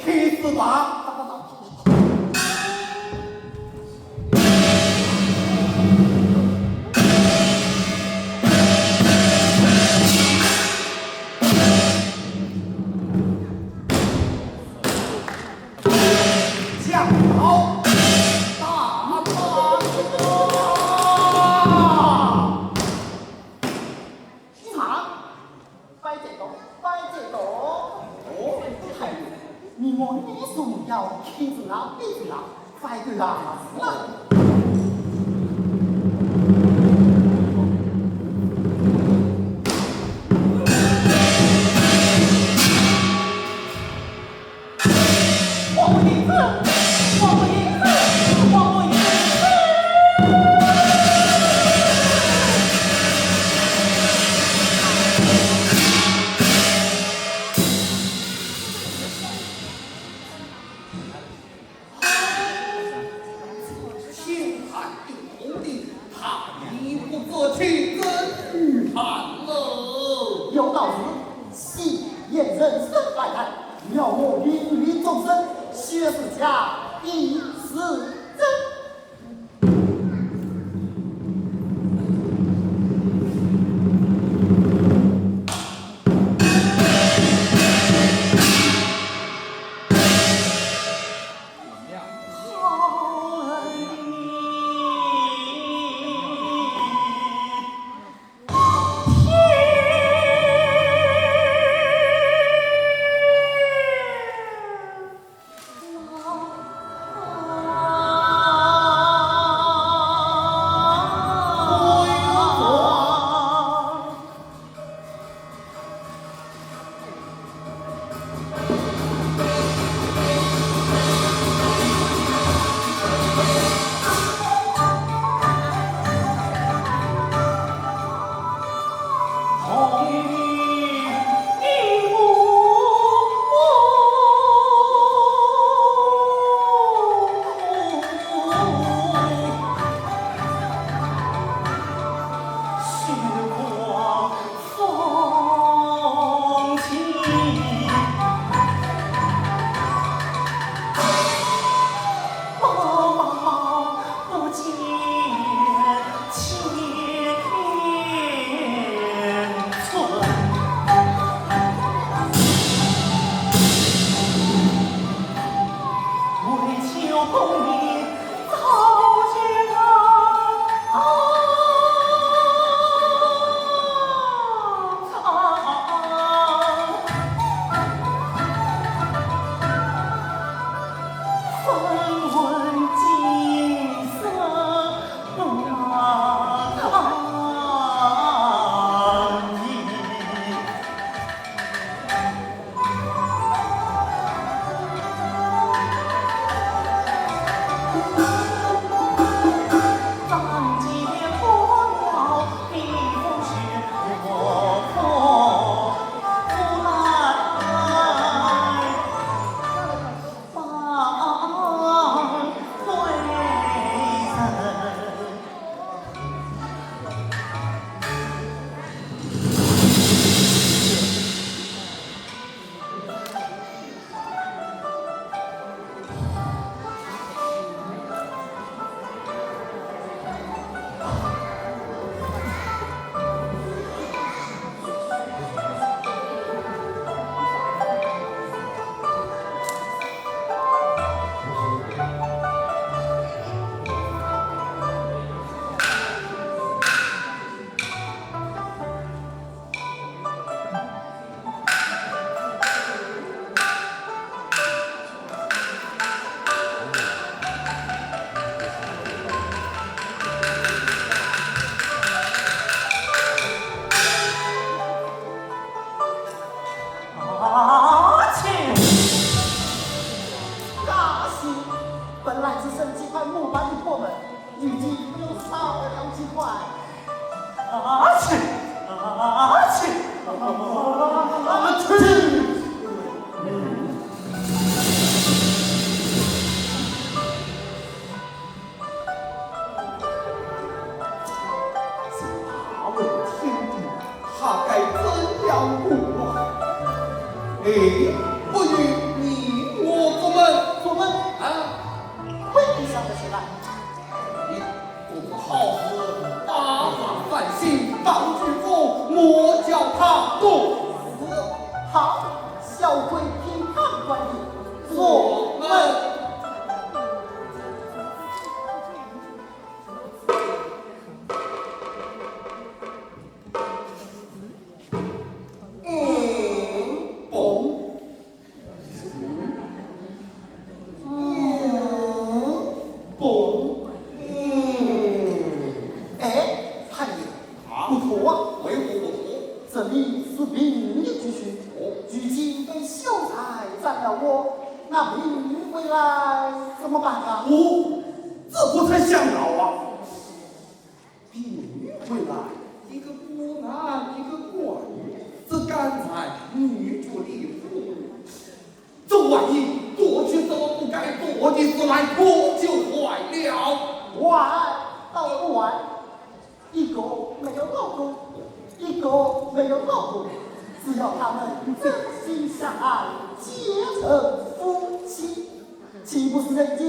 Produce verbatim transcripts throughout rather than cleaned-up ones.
去死吧！将老大打死！一场，摆这个，摆这个。哦，哎，你我你说要去死啊，你死啊，摆个啊，那。 天寒地冻的，他一不做去，真寒了。有道是，戏言人生百态，描画比喻众生，学是假，比喻是真。哎，不与你我做闷。做闷？啊？为你想得起来？你做这好事，大法犯心，当局者，莫叫他作死。好，小鬼听判官的。做闷。嗯，嘣。嗯，嘣。嗯。哎，太爷，啊？不妥啊。为何不妥？这里是平日之区，哦。如今被秀才占了窝，那平日回来怎么办啊？哦，这不曾想到啊。 比喻回来，一个孤男，一个寡女，这干柴女主立父，这万一做出什么不该做的事来，可就坏了。坏倒也不坏，一个没有老公，一个没有老公，只要他们真心相爱，结成夫妻， 岂不是人间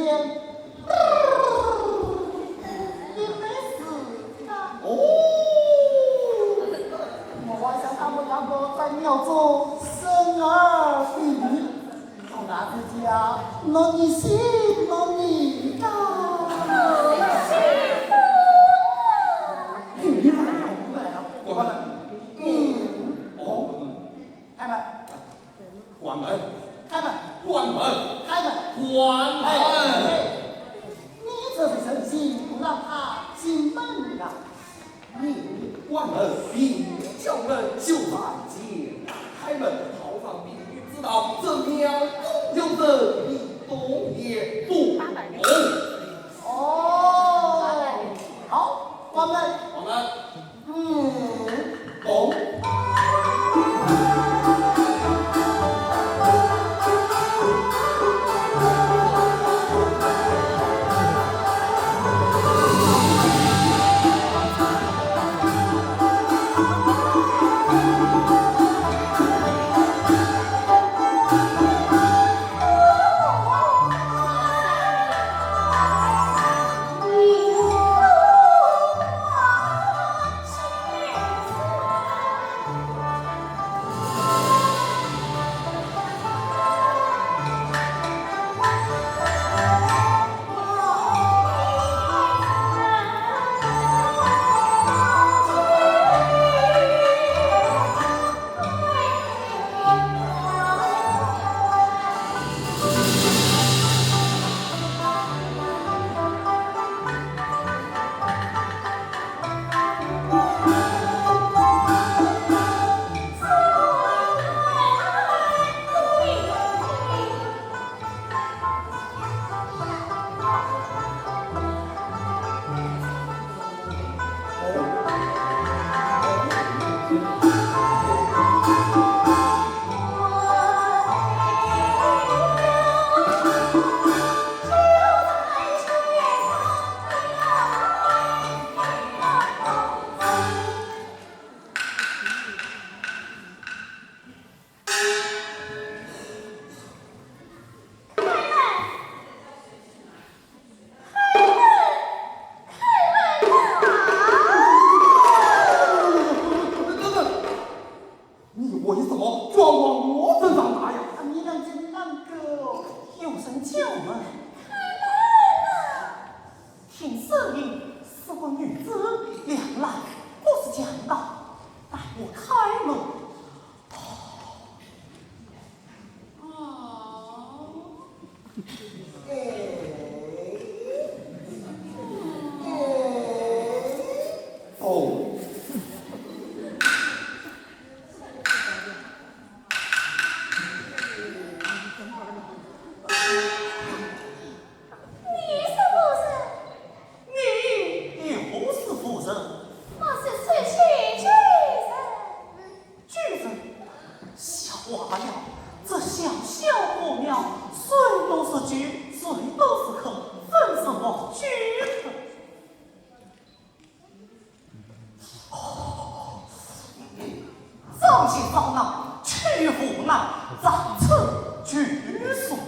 一美事啊？哦，我还想他们两个在庙中生儿育女，我那自己啊，乐意心乐意啊。我们，嗯，哦，开门。 关门！开门！关门！开门！关门！哎，哎，你这是存心不让他进门啊？你关门，你叫门，秀才见开门，套上比喻之道，这庙中有人，你懂也不懂？哦，好，关门。关门。 嗯，懂。你为什么撞往我身上打呀？啊，你让这个，有人叫门。开门啊！听声音是个女子，两来不是强盗，待我开门。 你是夫人？你又是夫人？我是水洗举人。举人？笑话了，这小小破庙，谁都是举，谁都是客，分什么举客？ 哦，张先生啊，屈服了，这大胆拒书。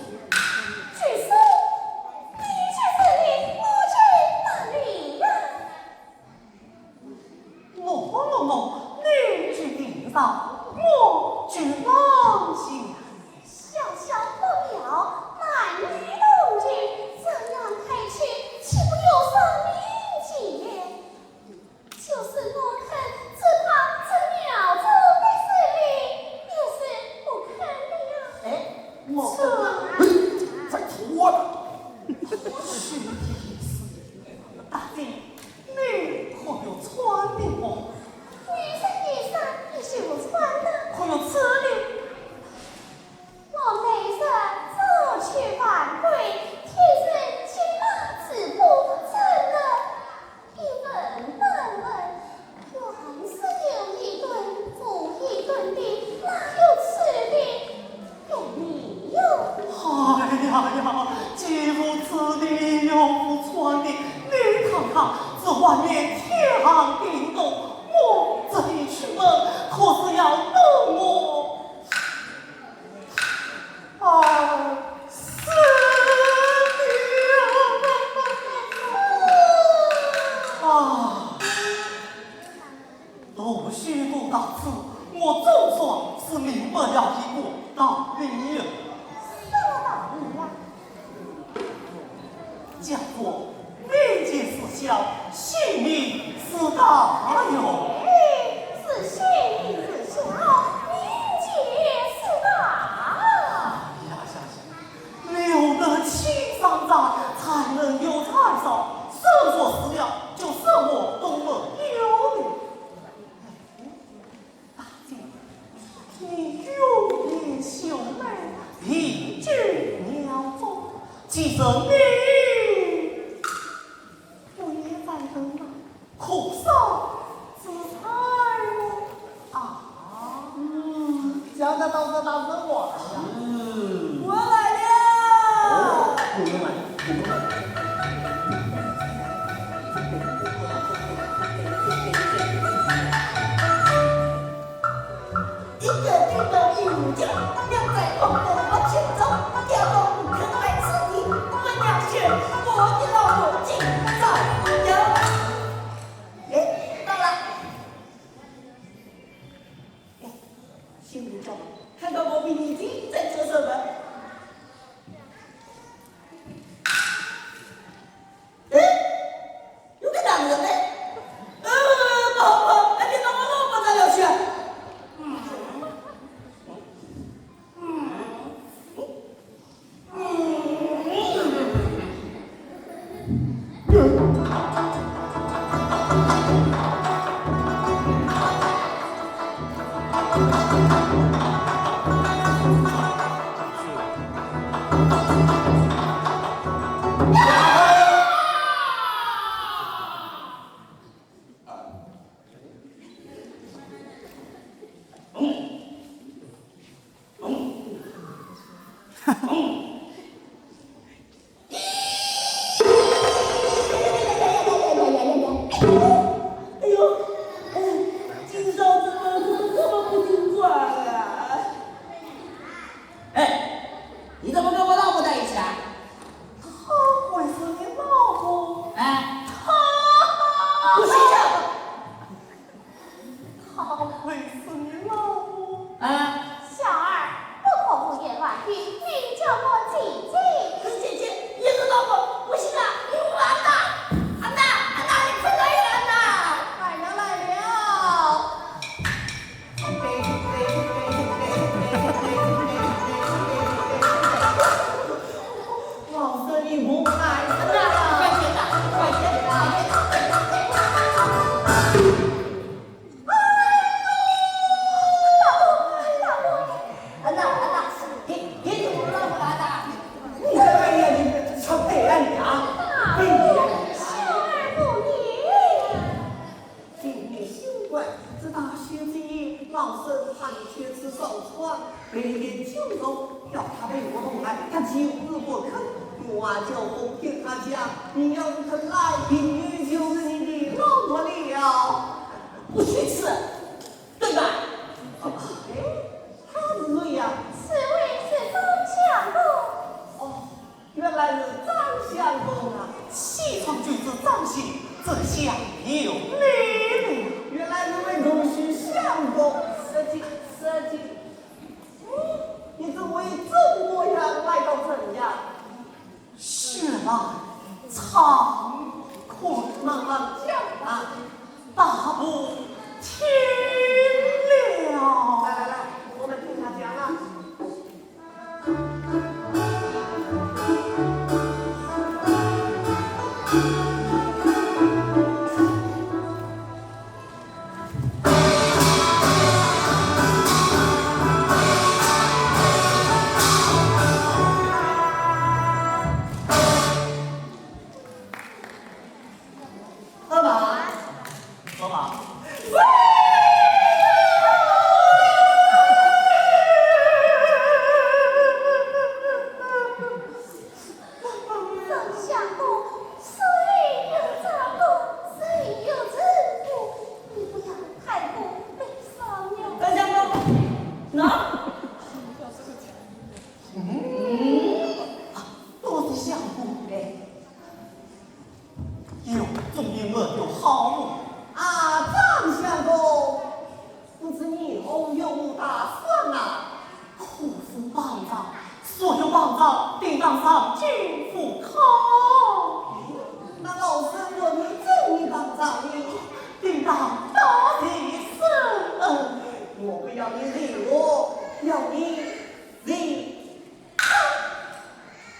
拒书？你就是你，我去哪里呀？喏喏喏，你去顶上，我去往下。小小不表，男女同情，这样开去，岂不有伤名节？ 就是我肯，只怕这苗族的势力也是不肯的呀。哎，我这，再拖了。是的意思，大姐，你可有穿的吗？女人衣衫也是有穿的。可有吃的？ 我每日早出晚归，天生金马直播，真的一文半文，有闲时有一顿，无一顿的，哪有吃的？有没有？哎呀呀，既无吃的又无穿的，你看看这外面天寒地冻，我这一出门可是要冻我 啊，死了！啊，读书读到此，我总算是明白了一个道理了。什么道理呀？ 家国，位极四小，性命四大哟。哎，是性命四小，名节四大。哎呀，想想，留得青山在，才能有柴烧，人若死了，就什么都没有了。 大姐，你容颜秀美，品居庙中，既然你不愿再等了，可烧纸柴么？啊。嗯，想得到这大人我。嗯。我来了。哦，你们来，你们来。 一个顶到一五斤，两个公公不轻重，叫我不肯来吃你，我娘是我的老母亲造谣。哎，到了。哎，心里想，看到我比你近在做什么？ 哎，有个男人呢。呃，不好，不好，哎，你把我老婆咋了去啊？嗯。嗯。嗯。 哎呦，哎，金嫂子怎么这么不听话啊？哎，你怎么跟我老婆在一起啊？她会是你老婆？哎，她不许讲！ 她会是你老婆？啊？小二，不可胡言乱语，你叫我姐姐。是姐姐，也是老婆，不行啊，你误会了。安娜，安娜，安娜，你快来呀，安娜！来了，来了。老孙，你莫来了。快点啦，快点啦。 今年新冠，这大雪之夜，老身寒气直上床，每天酒肉，要他陪我同来，他就是不肯。我叫洪天他讲，你要是肯来，定有就是你的老婆了。不许吃，对吧？哎，他是谁呀？是我这下有理了。原来你们同是相公。失敬，失敬。嗯，你怎么会这模样来到这里呀？雪漫长空，漫漫江南，大步天了。来来来，我们听他讲啊。 河马，河马。张相公，谁有张公，谁有陈公，你不要太过悲伤了。张相公，喏。嗯，啊，多谢相公嘞。 有总比没有好。啊，张相公，不知你后有何打算啊？可是帮账，所有帮账定当上京赴考。那老身和你怎样帮账呢？定当大提升恩。我不要你理我，要你理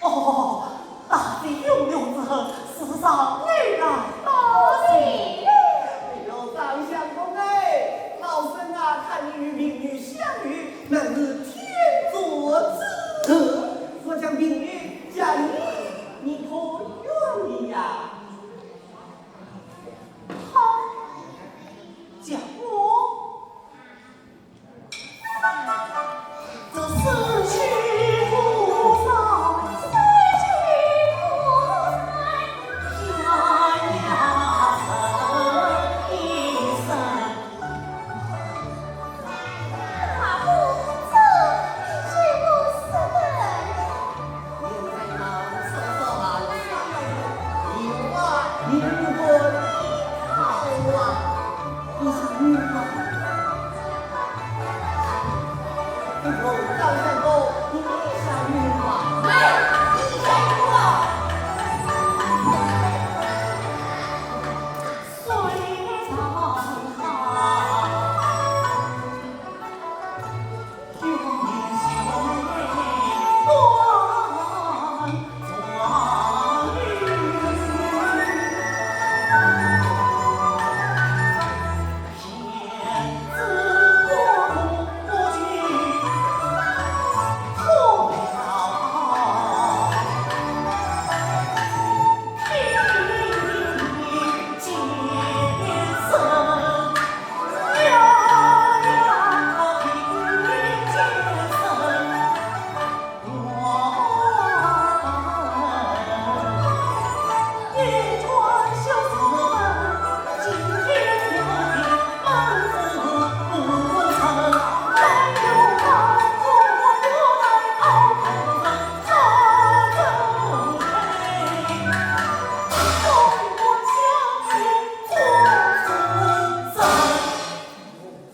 哦，大姐有六之后，时常你来道喜。哎呦，张相公哎，老身啊，看你与民女相遇，乃是天作之合。我将民女嫁与你，你可愿意呀？好，嫁我。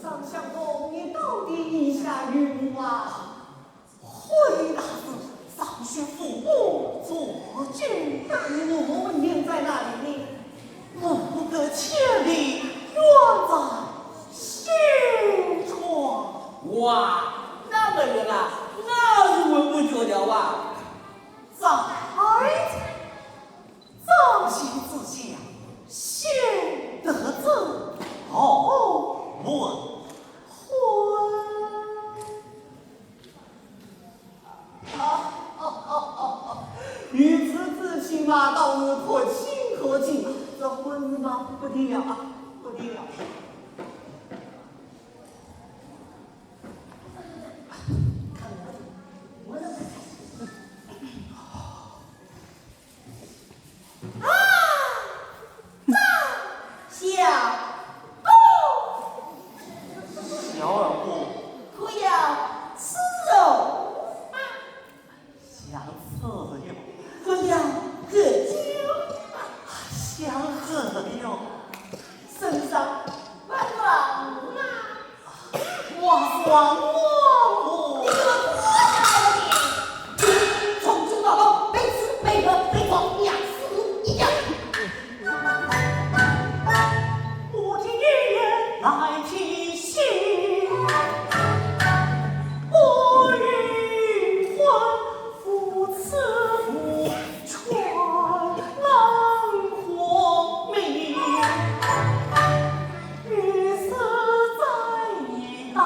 张相公，你到底意下如何啊？回答是：上学父母做军。那你父母人在哪里呢？不得千里，远在西川。哇，那么远啊，那是回不去了啊。在朝夕之间，先得知后问婚。如此之情嘛，倒是可亲可敬。这婚事嘛，不得了啊，不得了。 啊，张相公。小二姑。可要吃肉啊？想吃肉。可要喝酒啊？想喝哟，圣上万岁啊！万岁，万岁！你给我过来了你！从今往后，每时每刻，每朝每样，四十五一样。我听一言来提醒，我与官夫此物 全能活命，于是再一道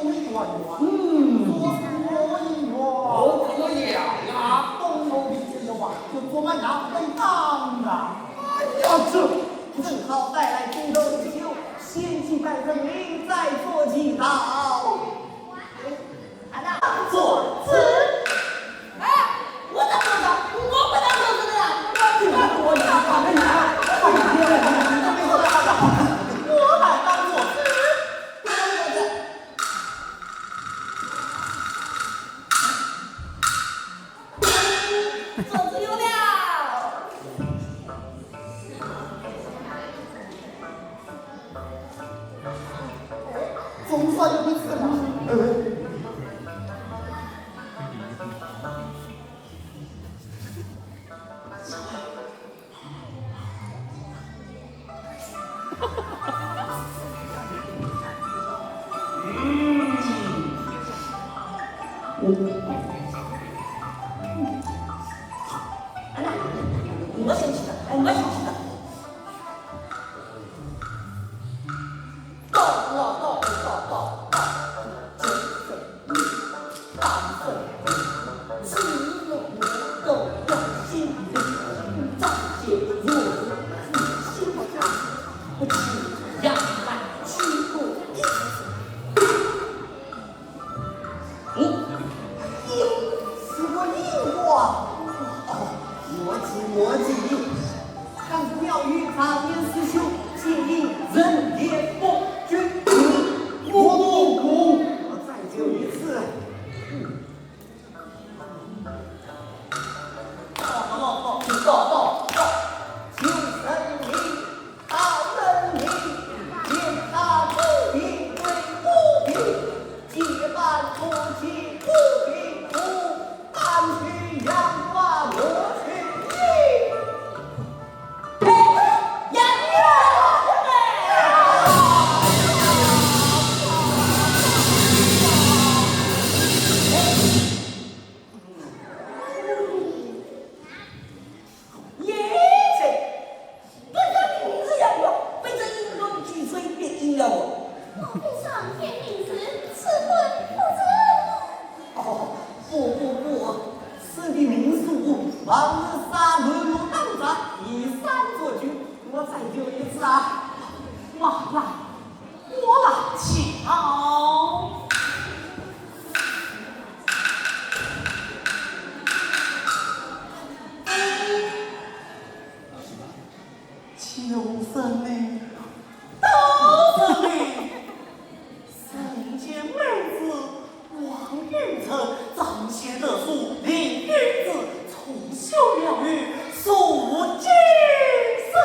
嗯，做什么呀？哦，怎么样啊？东楼的这个话，就做满那个当的。哎呀，这正好带来东楼的酒，先祭拜神明，再做祈祷。哎，做主。哎，我当做主，我不当做主的啦。我当做主，我当做主。我来当做主。 总算有了。总算有一次了。哦，有，是个印花。哦，我记，我记。看庙宇常年失修，建立人言不绝。我不。我再求一次。 耶，这，本当的名字呀，我被这印花举吹变音了哦。莫非上天命旨，赐婚不成？哦，不，不，不，此地民俗，往日杀头路打仗，以山作主，我再求一次啊。妈呀！ 我来瞧。求神明，道神明，人间美子王玉成，掌学得书，领君子，重修庙宇，树金生。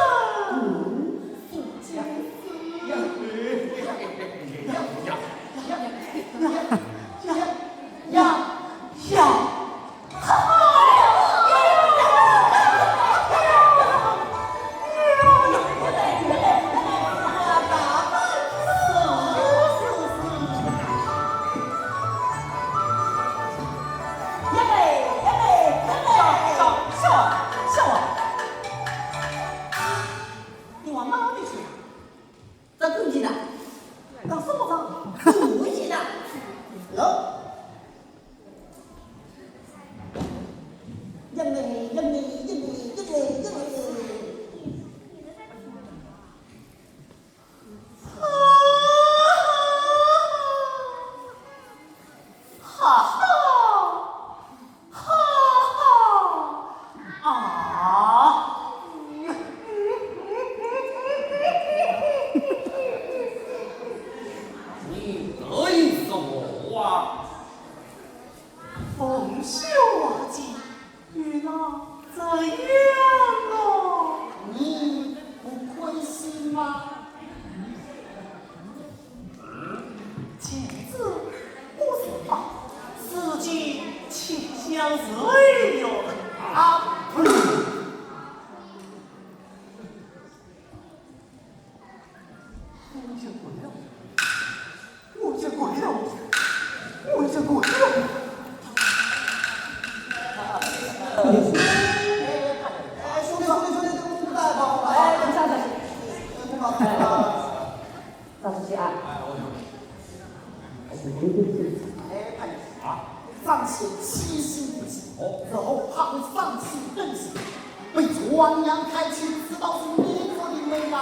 你往哪里去啊？ 在干啥呢？干什么呢？干啥呢？喏。呀嘞，呀嘞，呀嘞，呀嘞，呀嘞。哈哈。 哈哈啊！你得意什么啊？凤秀啊，姐，你那怎样啊？你不开心吗？ 君子不是宝，世间清香自有啊。我已经跪了，我已经跪了，我已经跪了。哎，兄弟，兄弟，兄弟，这个不太好，哎，等一下，等一下。不好，不好。 大师兄啊，哎，我说，哎，哎，潘女士啊，张先起心动念，哦，日后怕会伤心更甚，被壮阳开去，知道是你做的媒呀？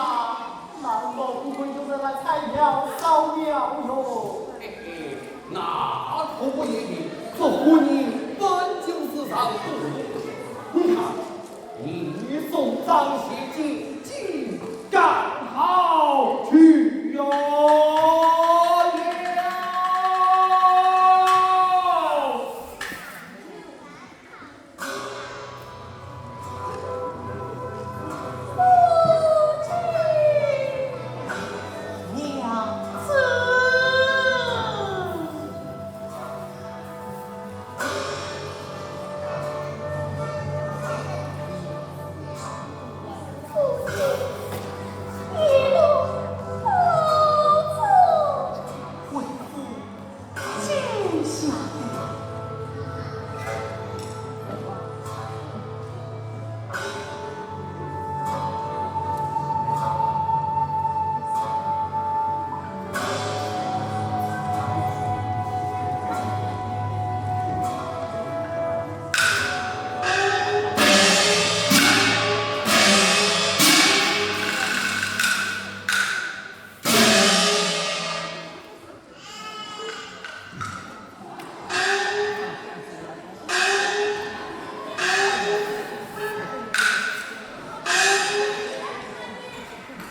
难道不会有人来拆庙烧庙哟？嘿嘿，那可不一定，这婚姻本就是上路。你看， 你送张先进京赶考去哟。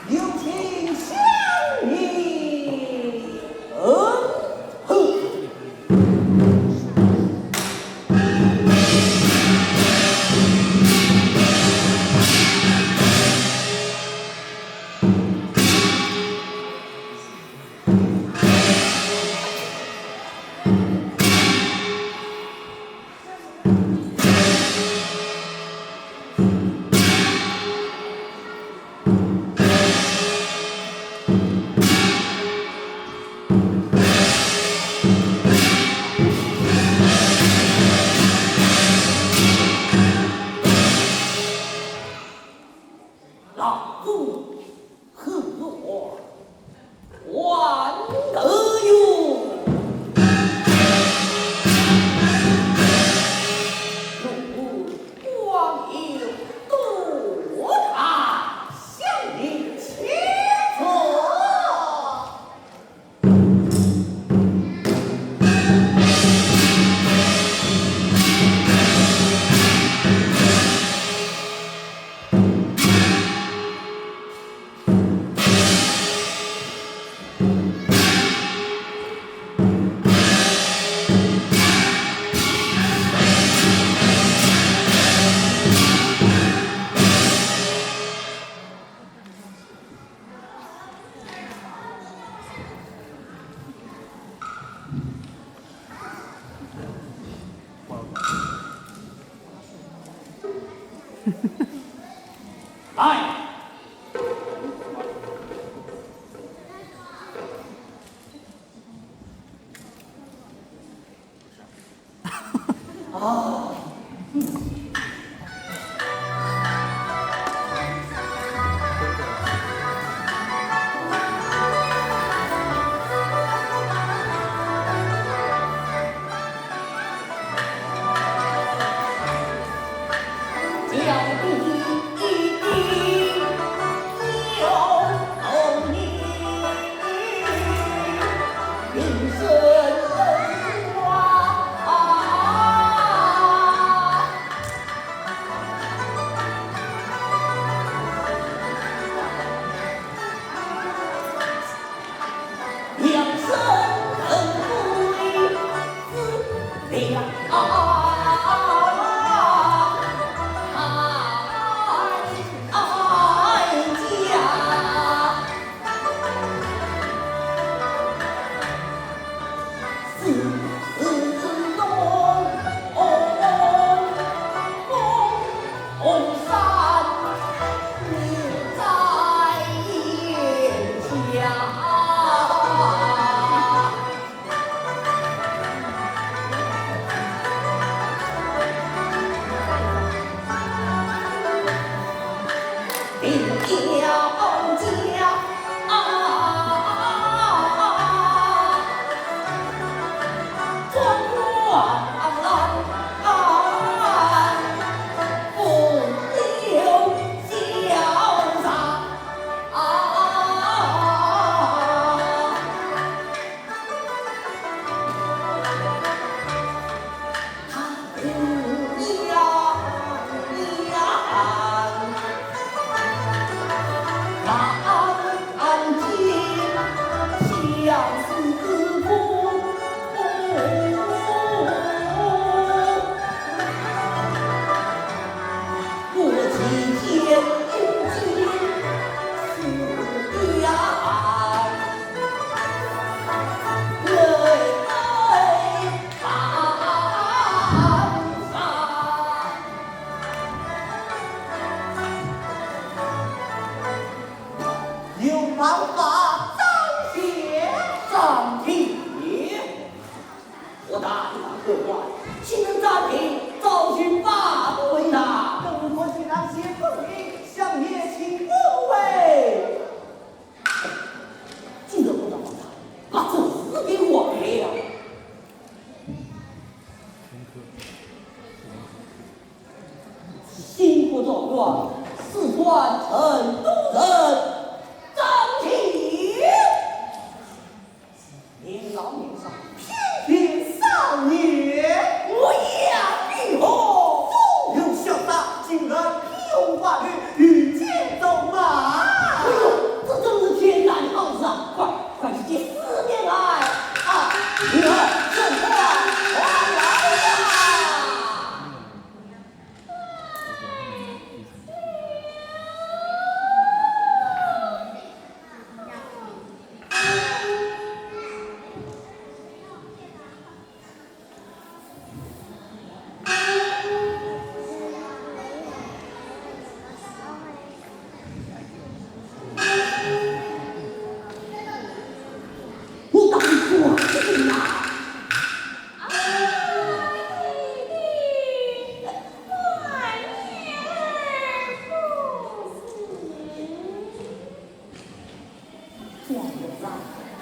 有请相爷。嗯，哼。老夫 何我万德云，如果光有多大相爷请坐。 来。 啊。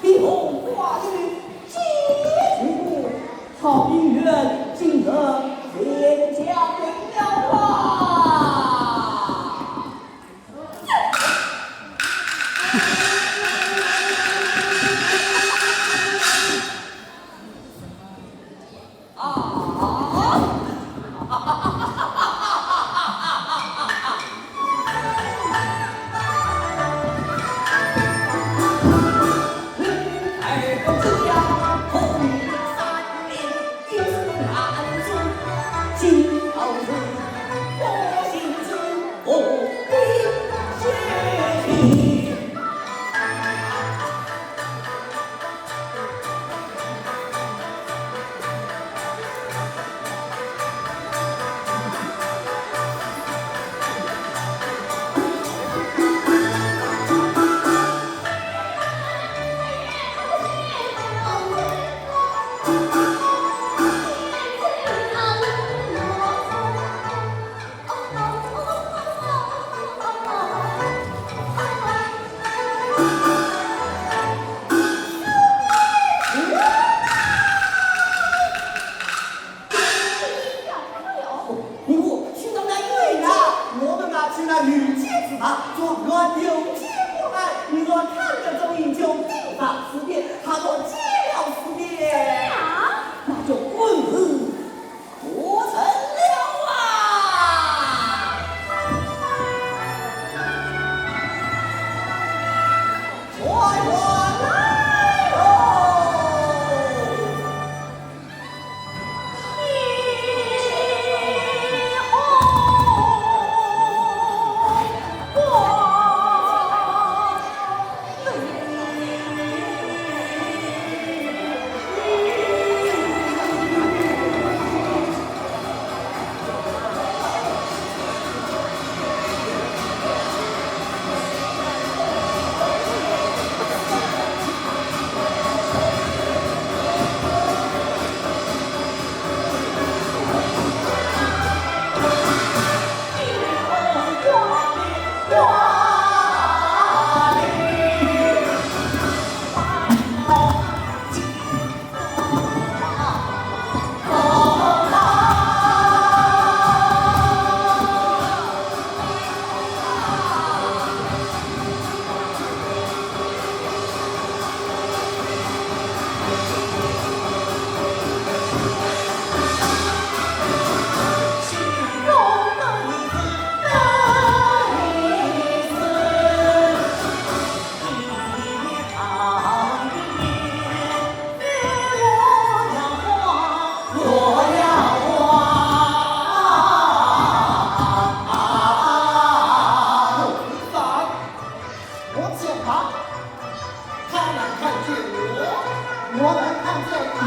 天后挂绿，接主公，好姻缘，今日全家人了啊！啊！你我去到那远了，我们啊去那云间之上，做个游街过来，你若看得中意就定上四点，他若见了四点，啊？那就滚回 不成了啊！团圆来喽！我叫他，他来看见我，我来看见他。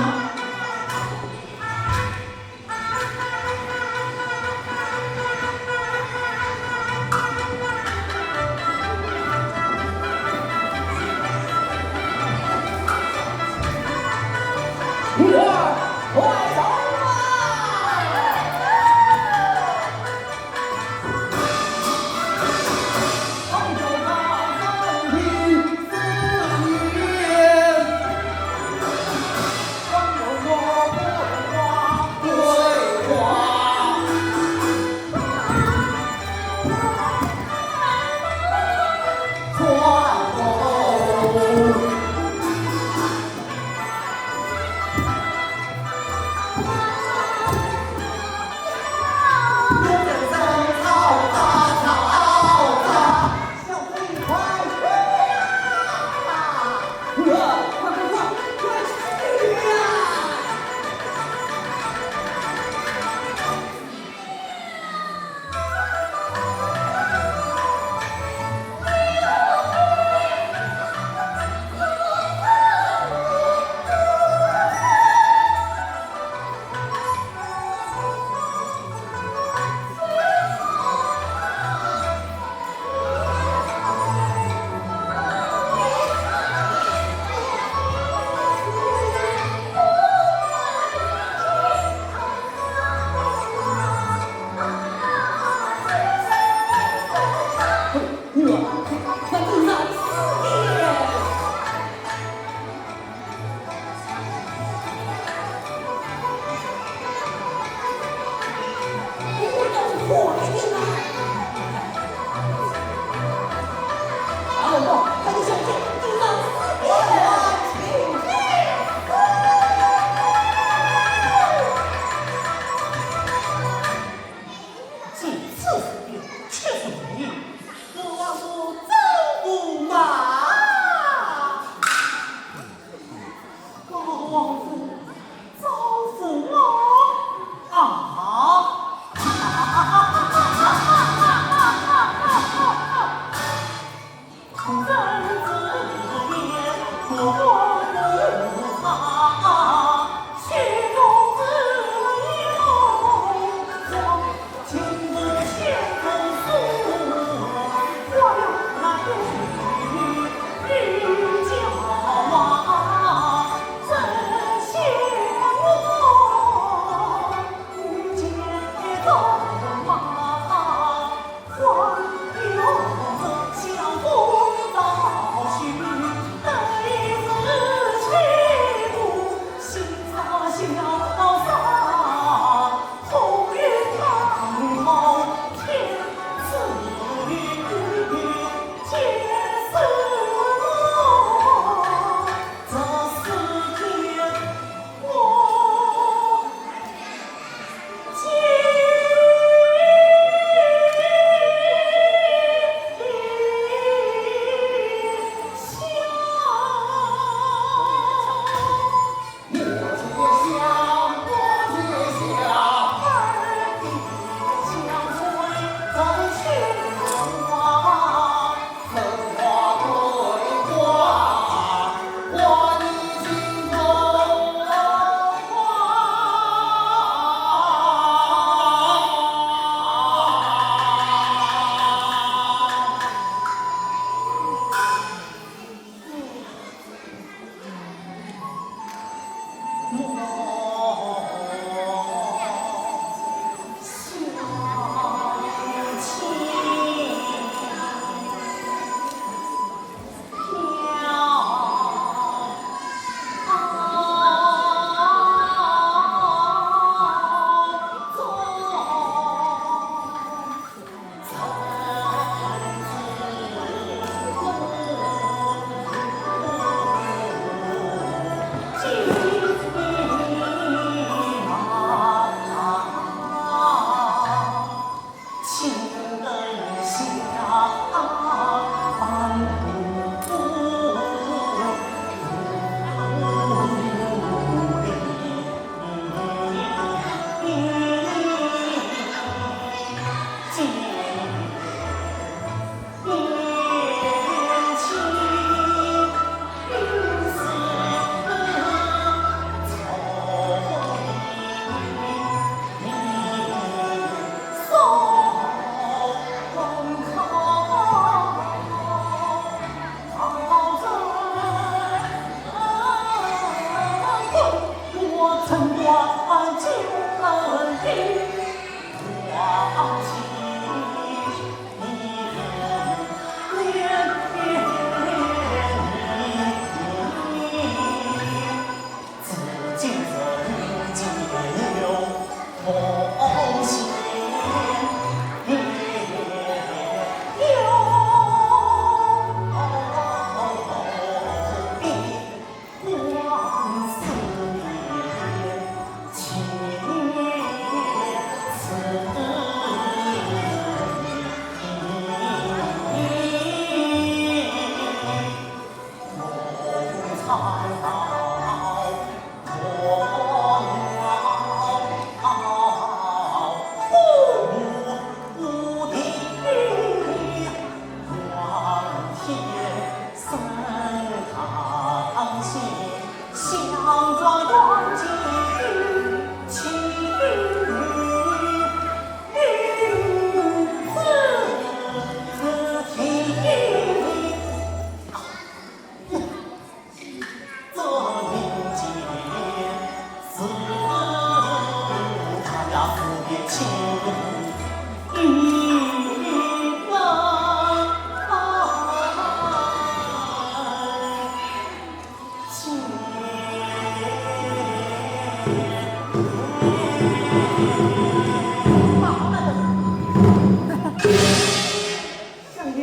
相爷，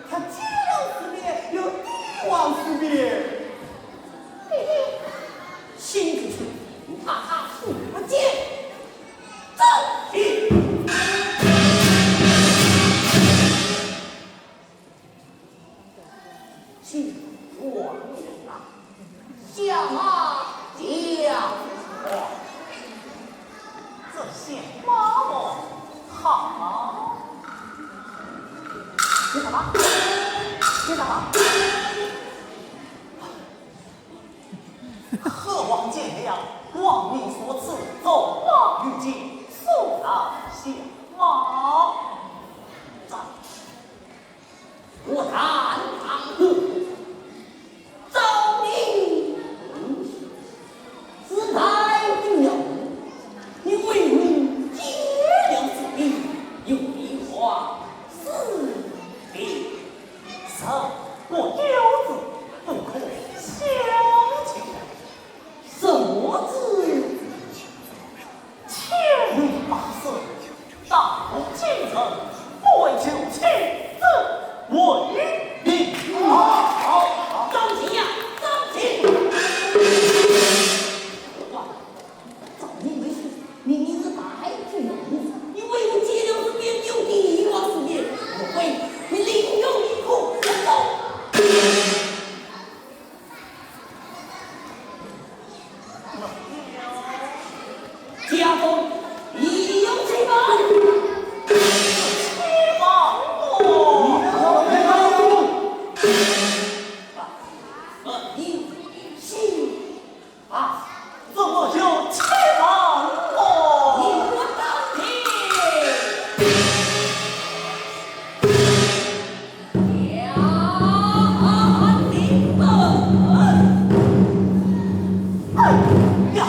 他见了世面，要帝王世面。嘿嘿，新主君，怕他不见。走起！新王啊， 相马，相马。这相马么，好。你干嘛？你干嘛？贺王见了王命所赐走马御剑，速来相马。 我大唐朝明，是太平了。你为我解了这谜，又一往事别。是，我有字不可相求。什么字？ 千里跋涉，大步京城，不为求妻子，为你。好，好，好。张琪呀，张琪！哇，张琪没事，明明是大海去了，你为我解了这边有帝王世面，我为你另有一个人走。 家中已有妻房。妻房哦。啊，你是啊，怎么有妻房哦？你我当听。 呀，你们！哎呀，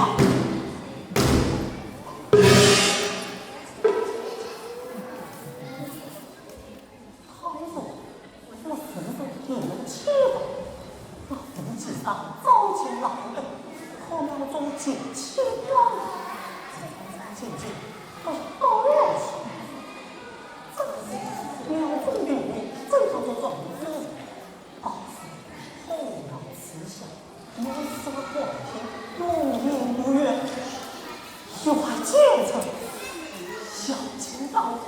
走进来的，可能中进去了。进去，不高兴。这个是庙中的人，正坐着庄子，包子后脑慈祥，面色光鲜，无言无语。 有话讲出来，小青当中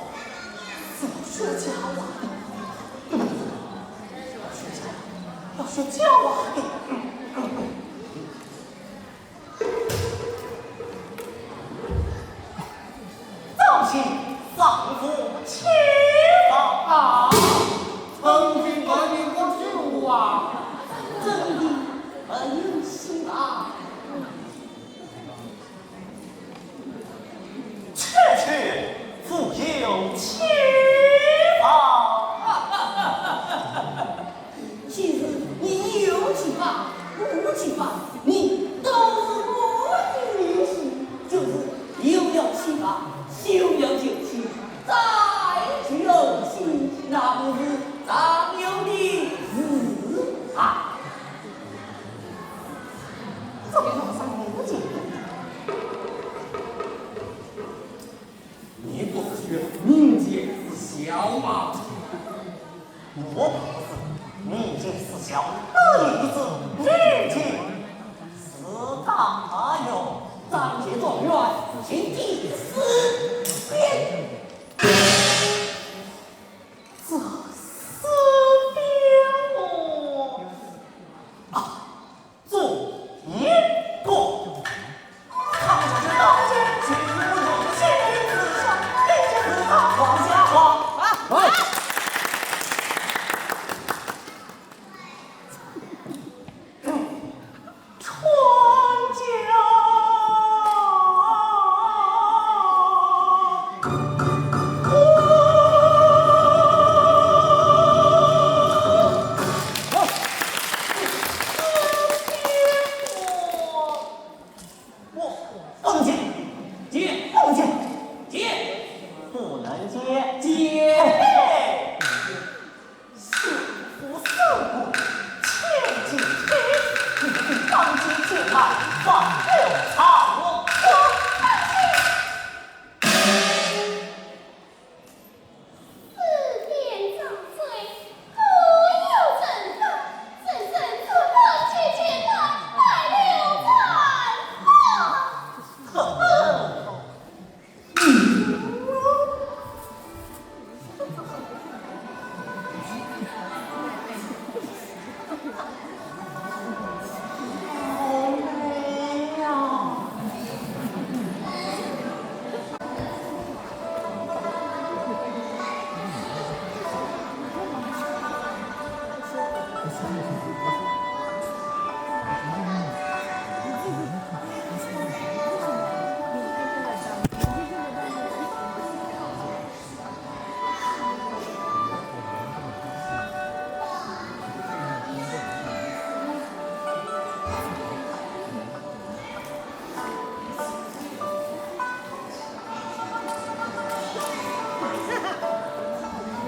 是要说假话的，对不对？要说假，要说假话的。张鑫上父去吧。啊，成亲还没个手啊，真的没有心啊。 区区无有其法。其实你有其法，无其法，你都是我的女婿，就是有了其法，休要求其，再求其，那不是常有的事啊。 这个上面不见得。你不是说民间是小吗？我不是民间是小，我也是民间是大哟。张家状元，请第四遍。这四遍哦。啊， 做一个。不能接，接，不能接，接，接。 相府守护千金妻，你当今进来，放牛唱歌。四边掌嘴，可有人道？人人都当街前来，卖刘占华。呵呵。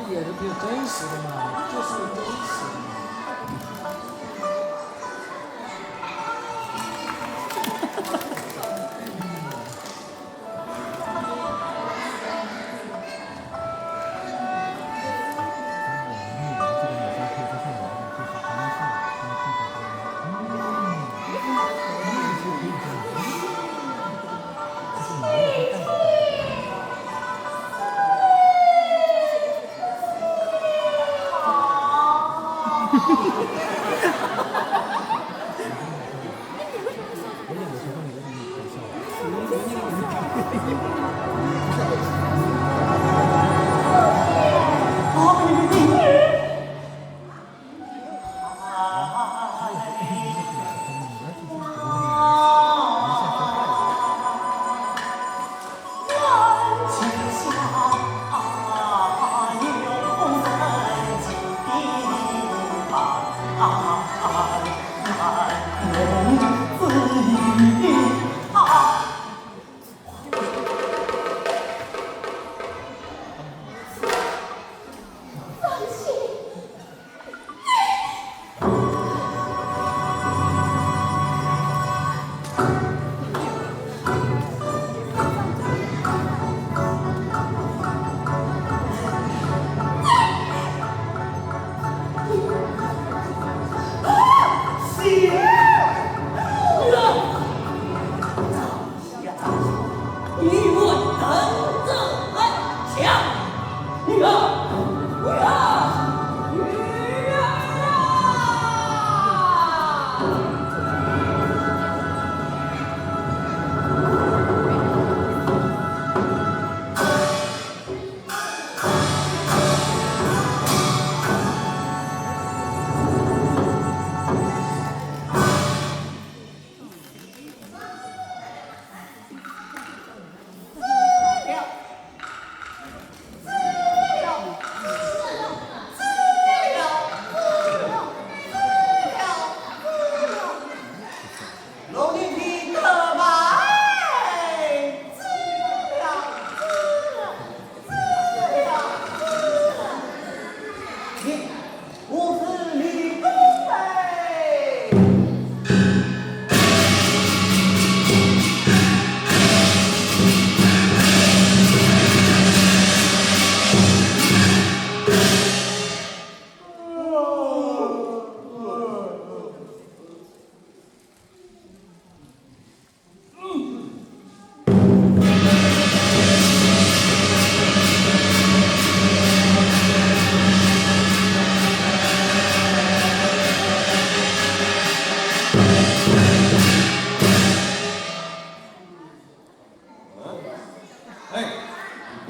也是挺真实的嘛，就是真实的嘛。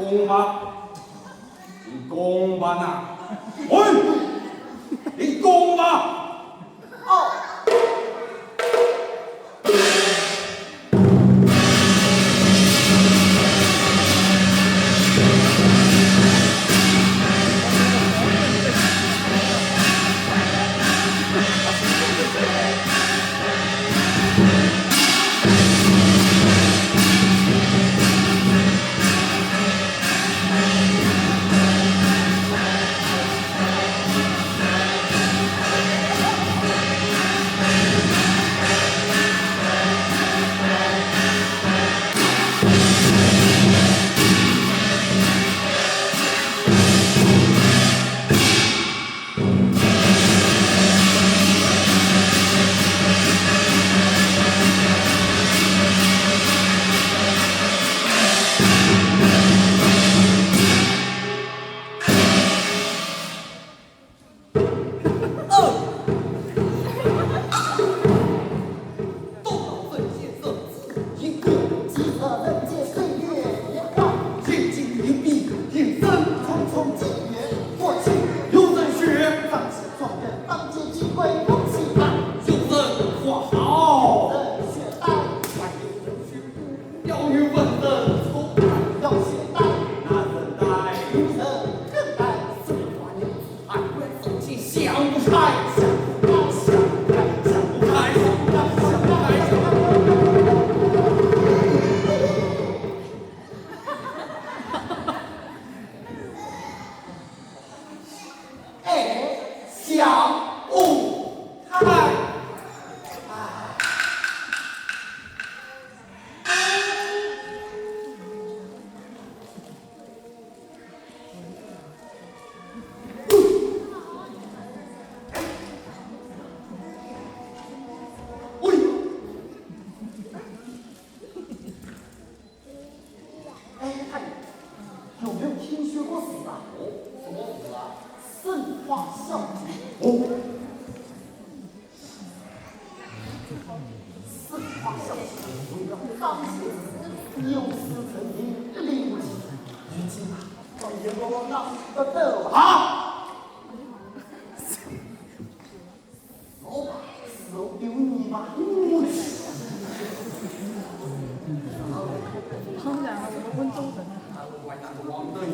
讲吧，你讲吧呐！喂，你讲吧！哦。哎，有没有听说过什么？哦，什么词啊？生化笑技。哦。生化笑技，为了彰显自己，有失人民，一领无情。你听啊，让阎罗王那不得啊！ 我把手丢你吧。我那个王德友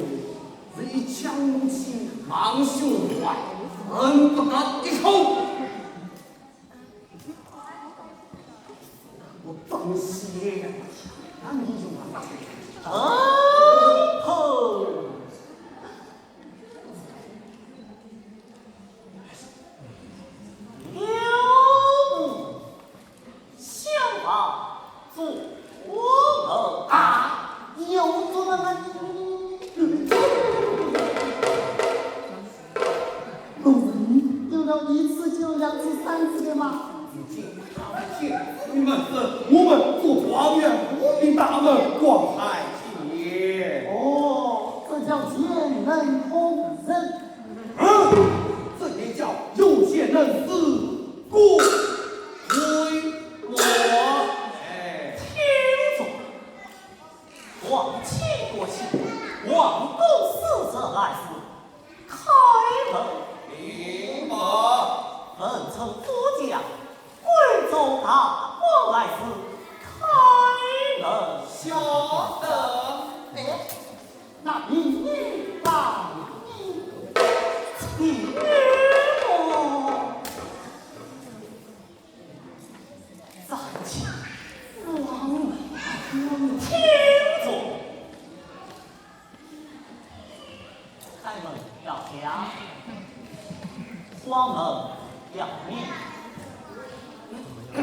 是一腔武气，狼性坏，恨不得一口。我真是，那你就完了。啊，吼！ 有无想法做我们啊？有做的吗？我们有了一次就两次三次的吗？你们是，我们做状元，不比他们光彩青年。哦，这叫贤能通人。 嗯，这也叫有贤能使官落。哎，听着，王亲国戚，王公使者来迟，开门。明白。文臣武将，贵族大官来迟，开门。晓得。哎。 那你，你，那你，你我，咱家王，王听着，开门要响，关门要响。嗯。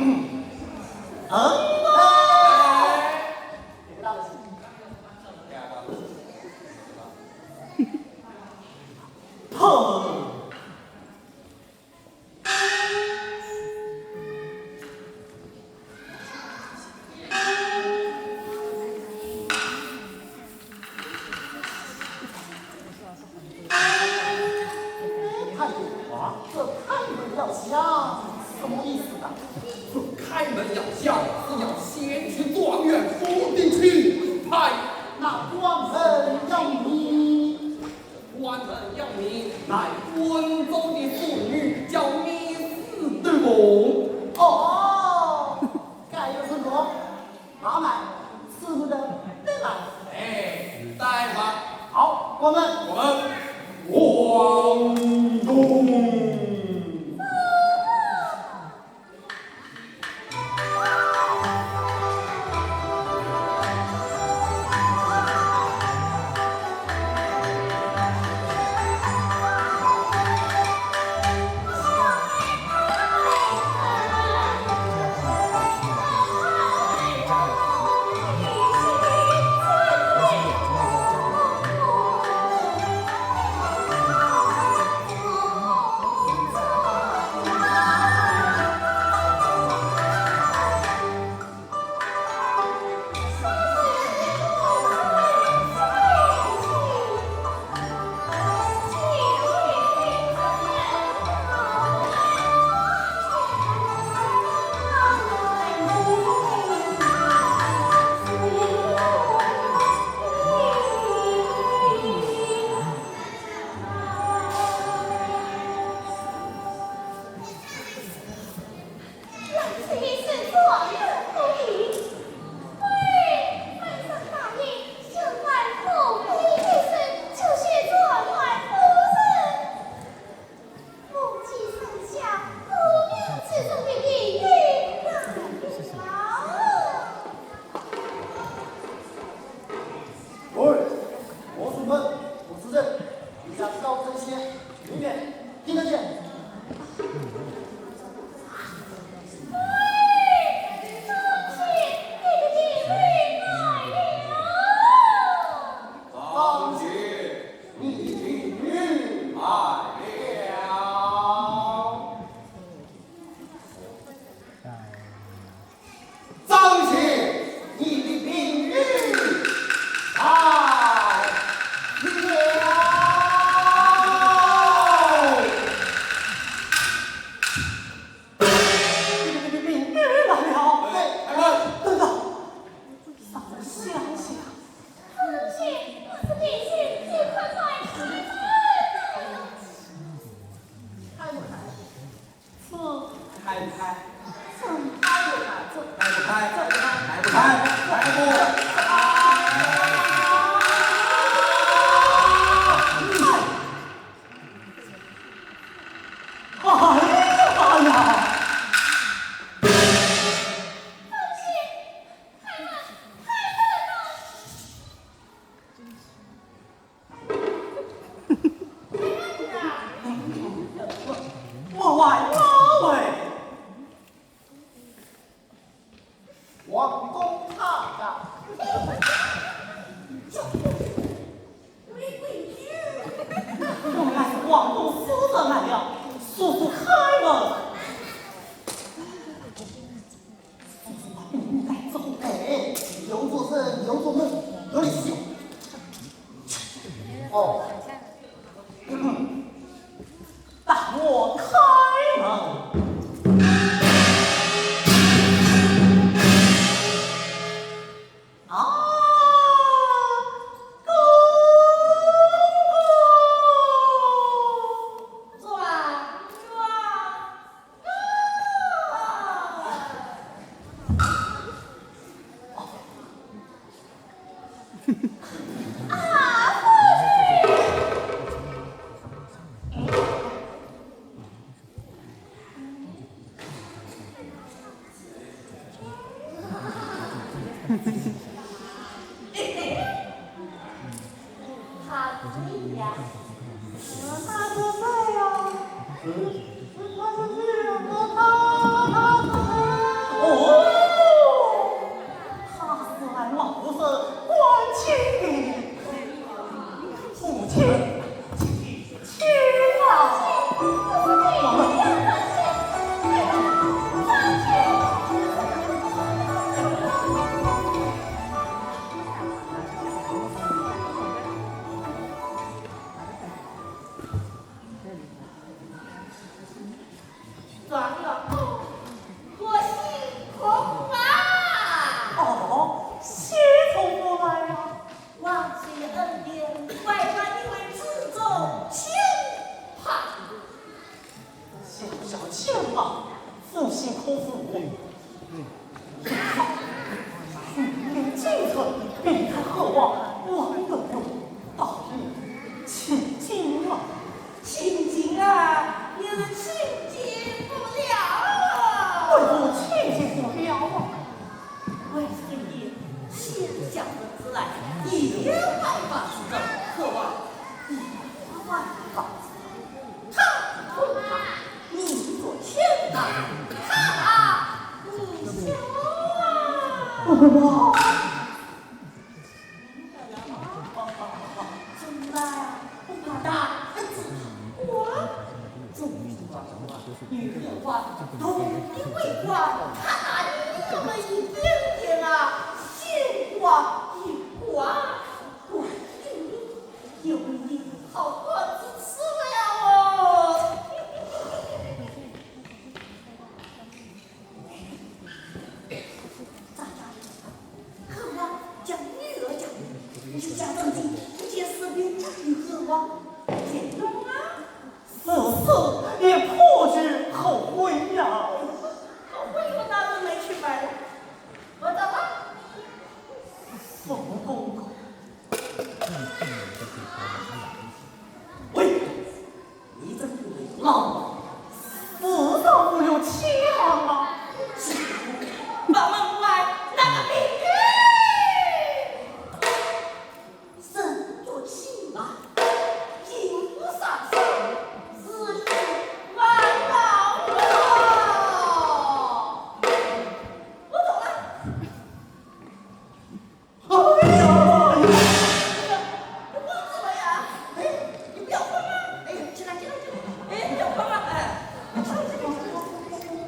太公啊，这开门要响什么意思啊？这开门要响是要先去状元府里去拜。那关门要乃关中的妇女，叫密室斗篷。哦，该有成功。那么，此物的，带来。哎，带吧。好，我们，我们，往东。 喂，我是门，我是人，你家高声些，明天听得见。张姐，你的命运来了。 张姐，你的命运来了。你的命运来了。哎，开门。等等，嫂子，想想。张姐，我是李信，你快快开门。开不开？ 这开不开？这开不开？这开不开？这开不开？开不开？哎呀，哎呀！我完了喂！王公他呀！原来是王公私人来了，速速开门！ 哎，有做生，有做梦，有理有。哦，待我开门。啊，公公！转转。 哦，他是俺老夫人关清的母亲。 亲啊！想不出来，一万万次的渴望，一万万次，他不怕，你做千万，他打你笑啊！我，怎么办啊？不怕打，我，怎么办啊？你的话，都因为话，他打你那么一点点啊，心花一花。 我一定要为你好好支持了哦。咋样？渴望将女儿嫁给你，你就假装自己一件事情与渴望结婚啊。 死死也不觉后悔呀。后悔我哪能没去买？我找到。宋公公。喂，你这个老，世上无有千王啊。把门外那个美女。 生做妻嘛，因不上身，自己烦恼了。我走了。哎呀，你慌什么呀？哎，你不要慌啊！哎，起来，起来，起来！哎，不要慌啊！哎，起来，起来，起来！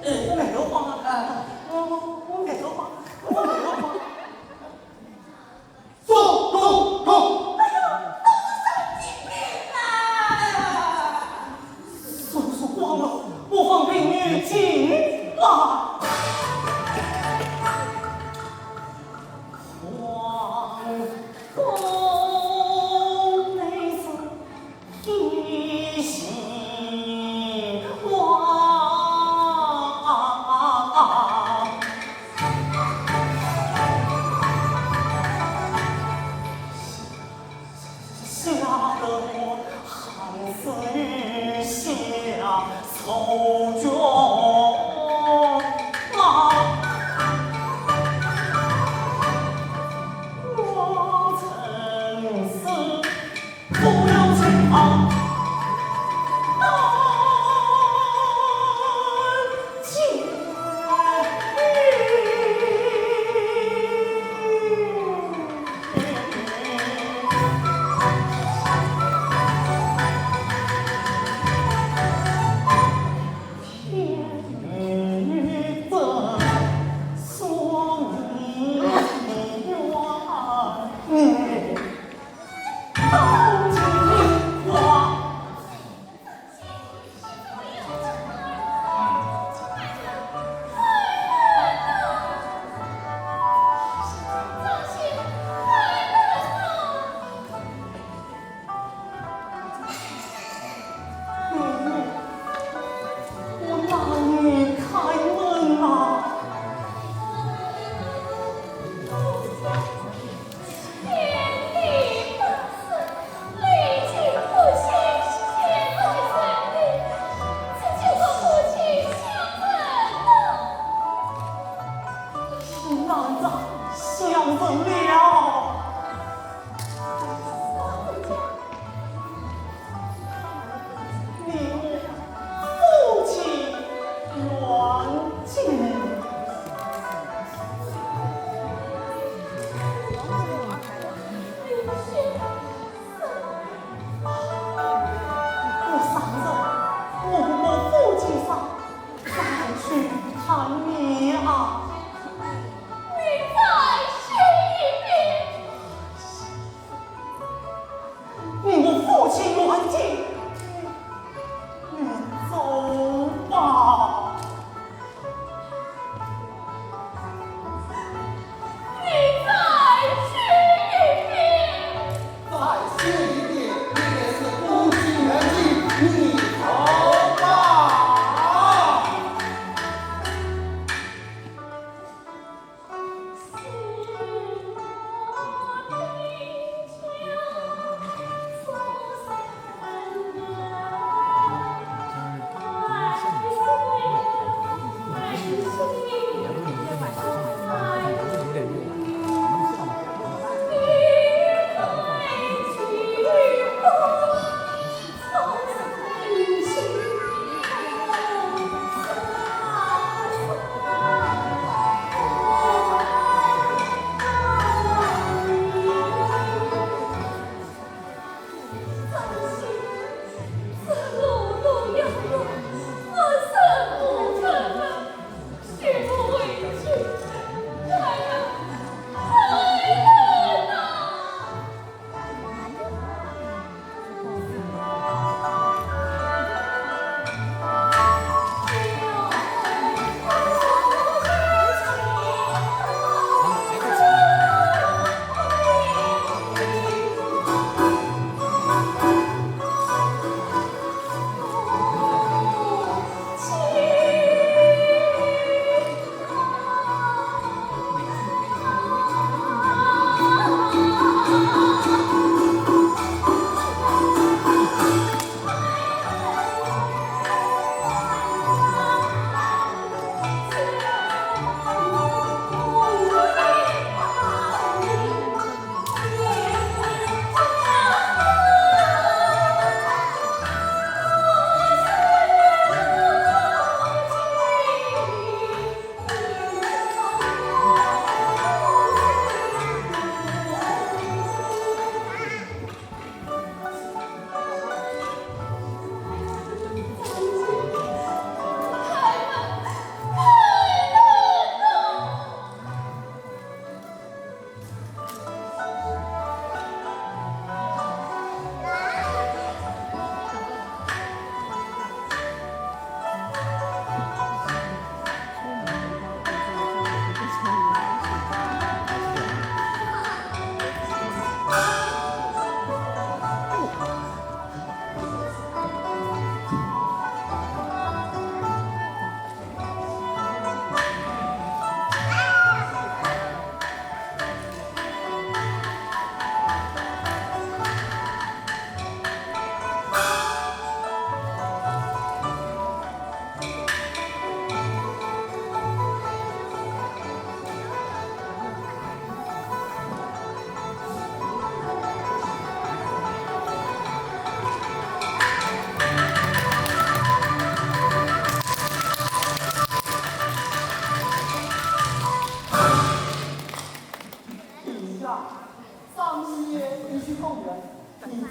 哎，我没有慌啊！哎，我，我，我没有慌，我没有慌。 走，走，走！哎呦，都是神经病啊！叔叔慌了，不妨陪女进来。皇宫内是 一心王。吓得我寒水下手脚麻。我曾是 我哪里开门啊？ 难道相认了？你我夫妻缘尽。 我上楼，我们夫妻上，再去看你啊。你再说一遍。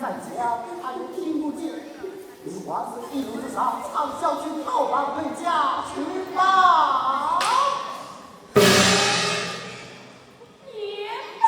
在家，他也听不见。你还是一路上唱小曲，跳吧，回家去吧。也罢。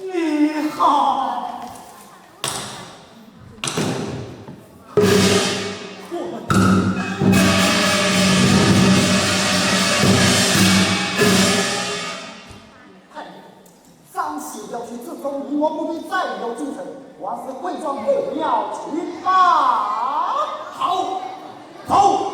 你好。我们。张喜要去自封，你我不必再有纠缠，还是回转古庙去吧。好，走。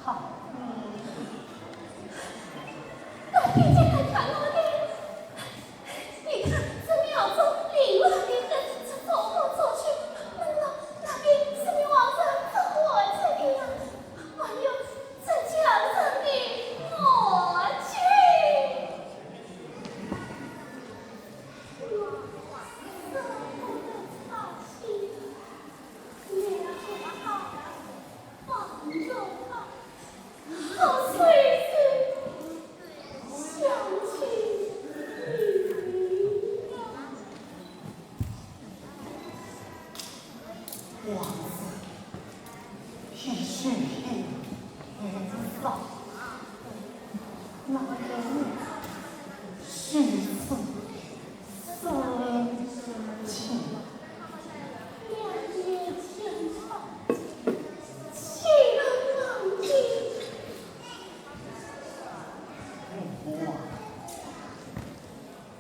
看你。那你竟敢看我的？你看，这庙中凌乱的很，这走过走去，门楼那边是你往上走过去的呀，还有这墙上的墨迹。我舍不得擦去。 王子，一去一回，那个许仙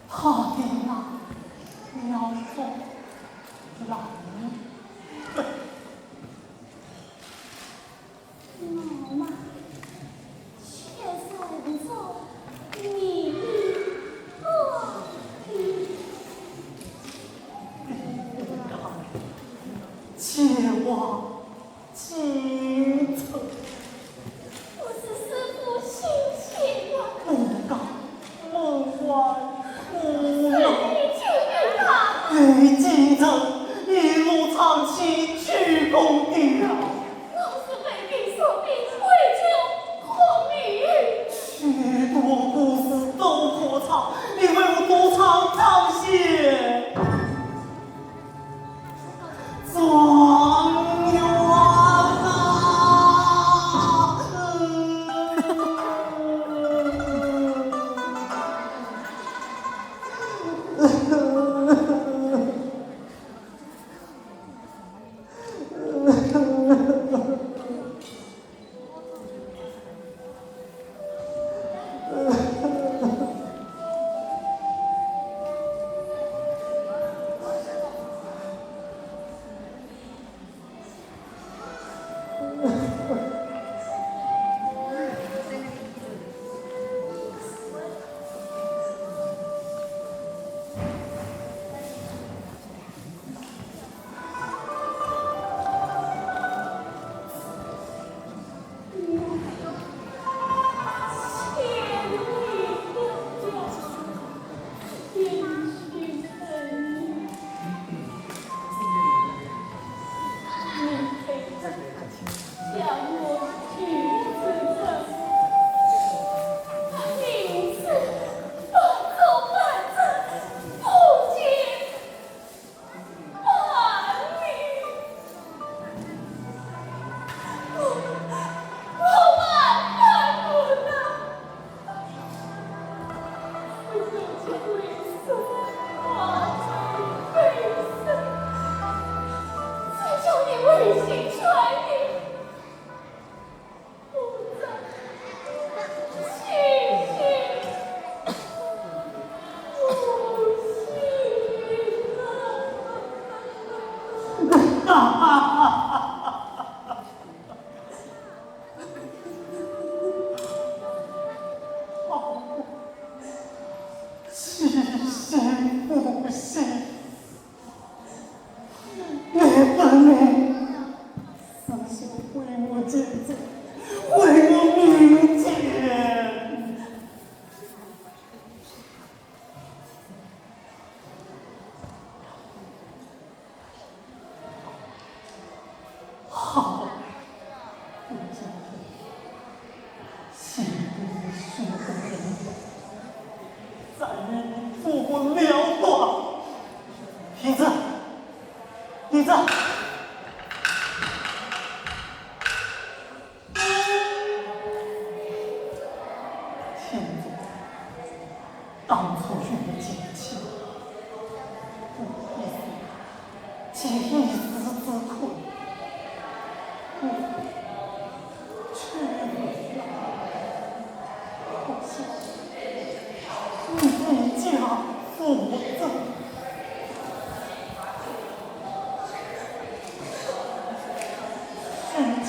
他的那苗族男人。 我嘛，却是无从你的。且望计策。我是师父心切呀。不敢。 门外无人。你竟敢！你竟敢一路唱起曲宫调。我是被兵所逼，为求活命。许多故事都可唱，你为我独唱唱些。 状元啊！其心不死。 你本来是想为我建造，为我明天。好，我今天 心里是个人，再与你做个了断。李治，李治，天子，当初与你结亲，不必 解一时之困，我去不了。可是你一家无人，兄弟，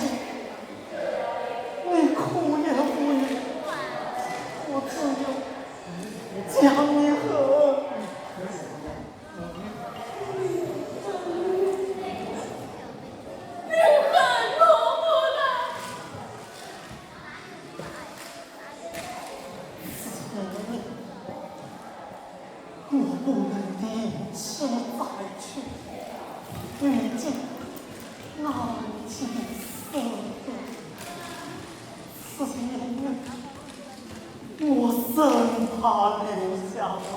生怕留下骂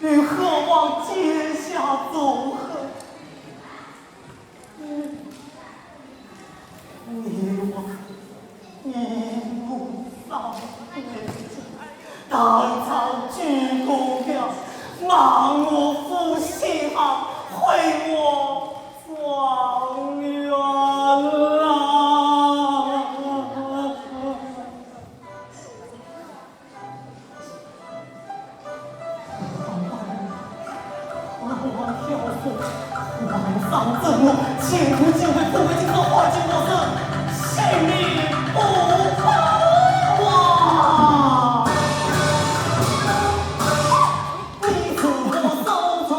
名，又何望结下仇恨？你我一路上，当场鞠躬了，骂我负心汉，毁我状元啊！ 皇上震怒，前途尽毁，只为今朝换取我这性命不保啊！你助我手中。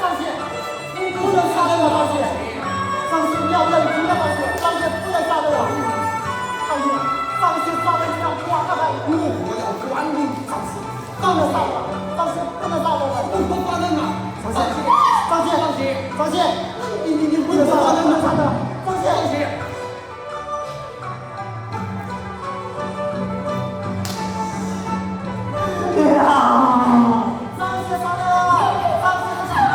张鑫，你不能杀了我，张鑫！张鑫，你要不要听我，张鑫！张鑫，不能杀了我！张鑫，张鑫杀了你要关了他！我要关你，张鑫！不能杀了，张鑫，不能杀了我！不能杀了我！张鑫，张鑫，张鑫，你你你不能杀了，不能杀了，张鑫！张鑫！ 张鑫杀了！张鑫杀了！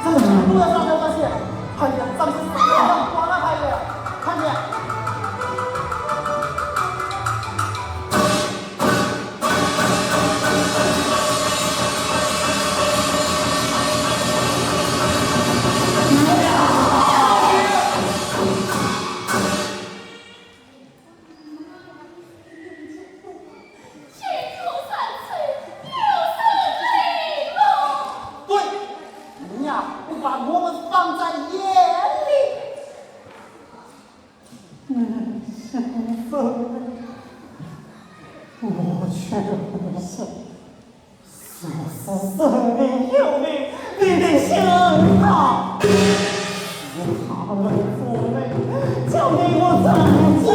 张鑫不能杀了，张鑫！哎呀，张鑫杀了，完了，哎呀，看见！ 对，你呀，不把我们放在眼里。嗯，先生，我确实是 若是生命有命，你得想他。是他们做媒，叫你我怎么做？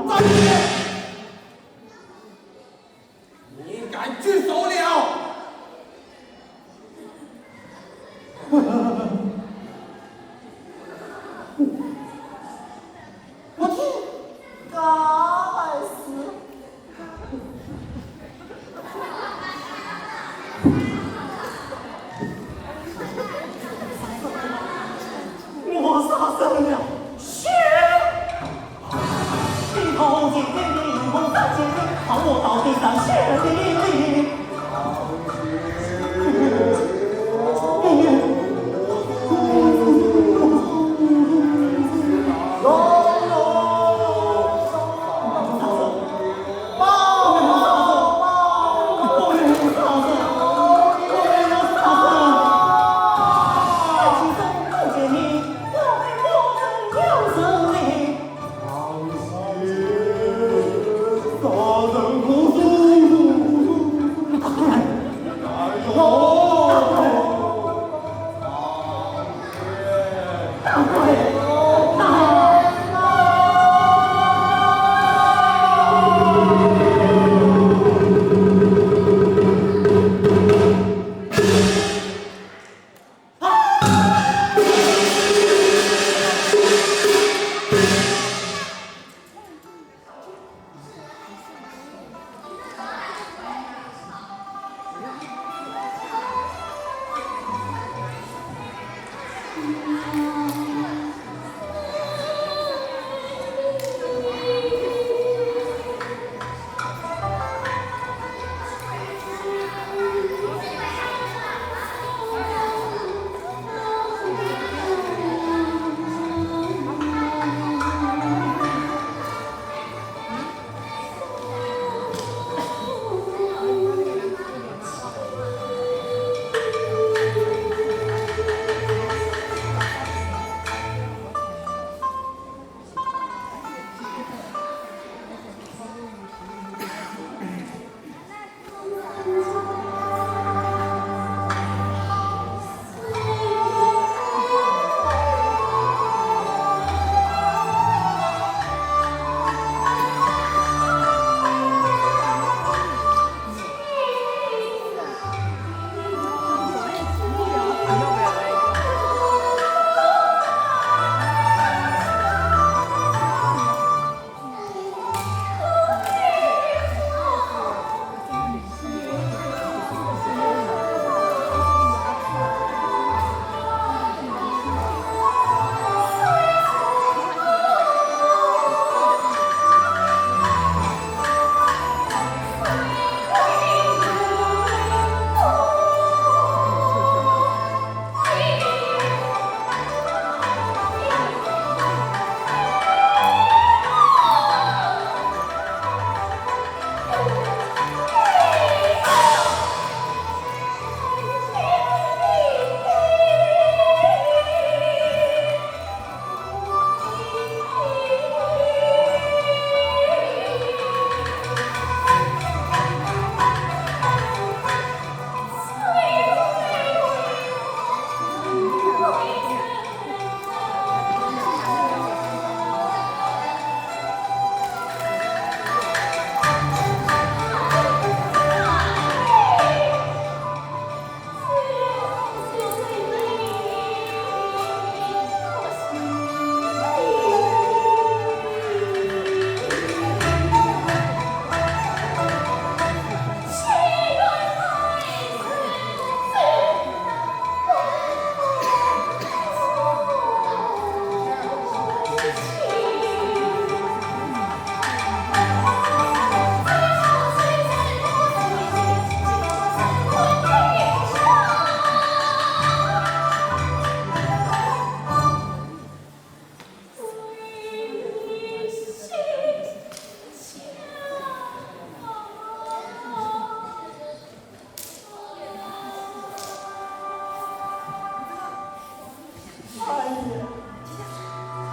张鑫，你敢举手了？ 我去，该死！我杀生了，血！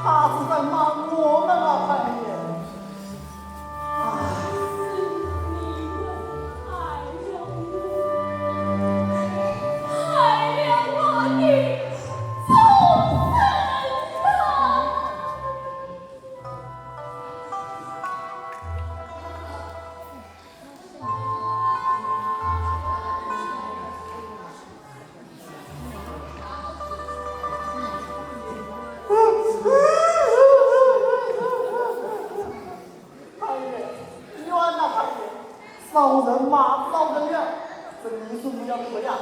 他是在骂我们啊，潘爷。哎，害了我的终身啊！哎呀，冤呐，哎呀，少人骂少人了，这你说你要怎么样？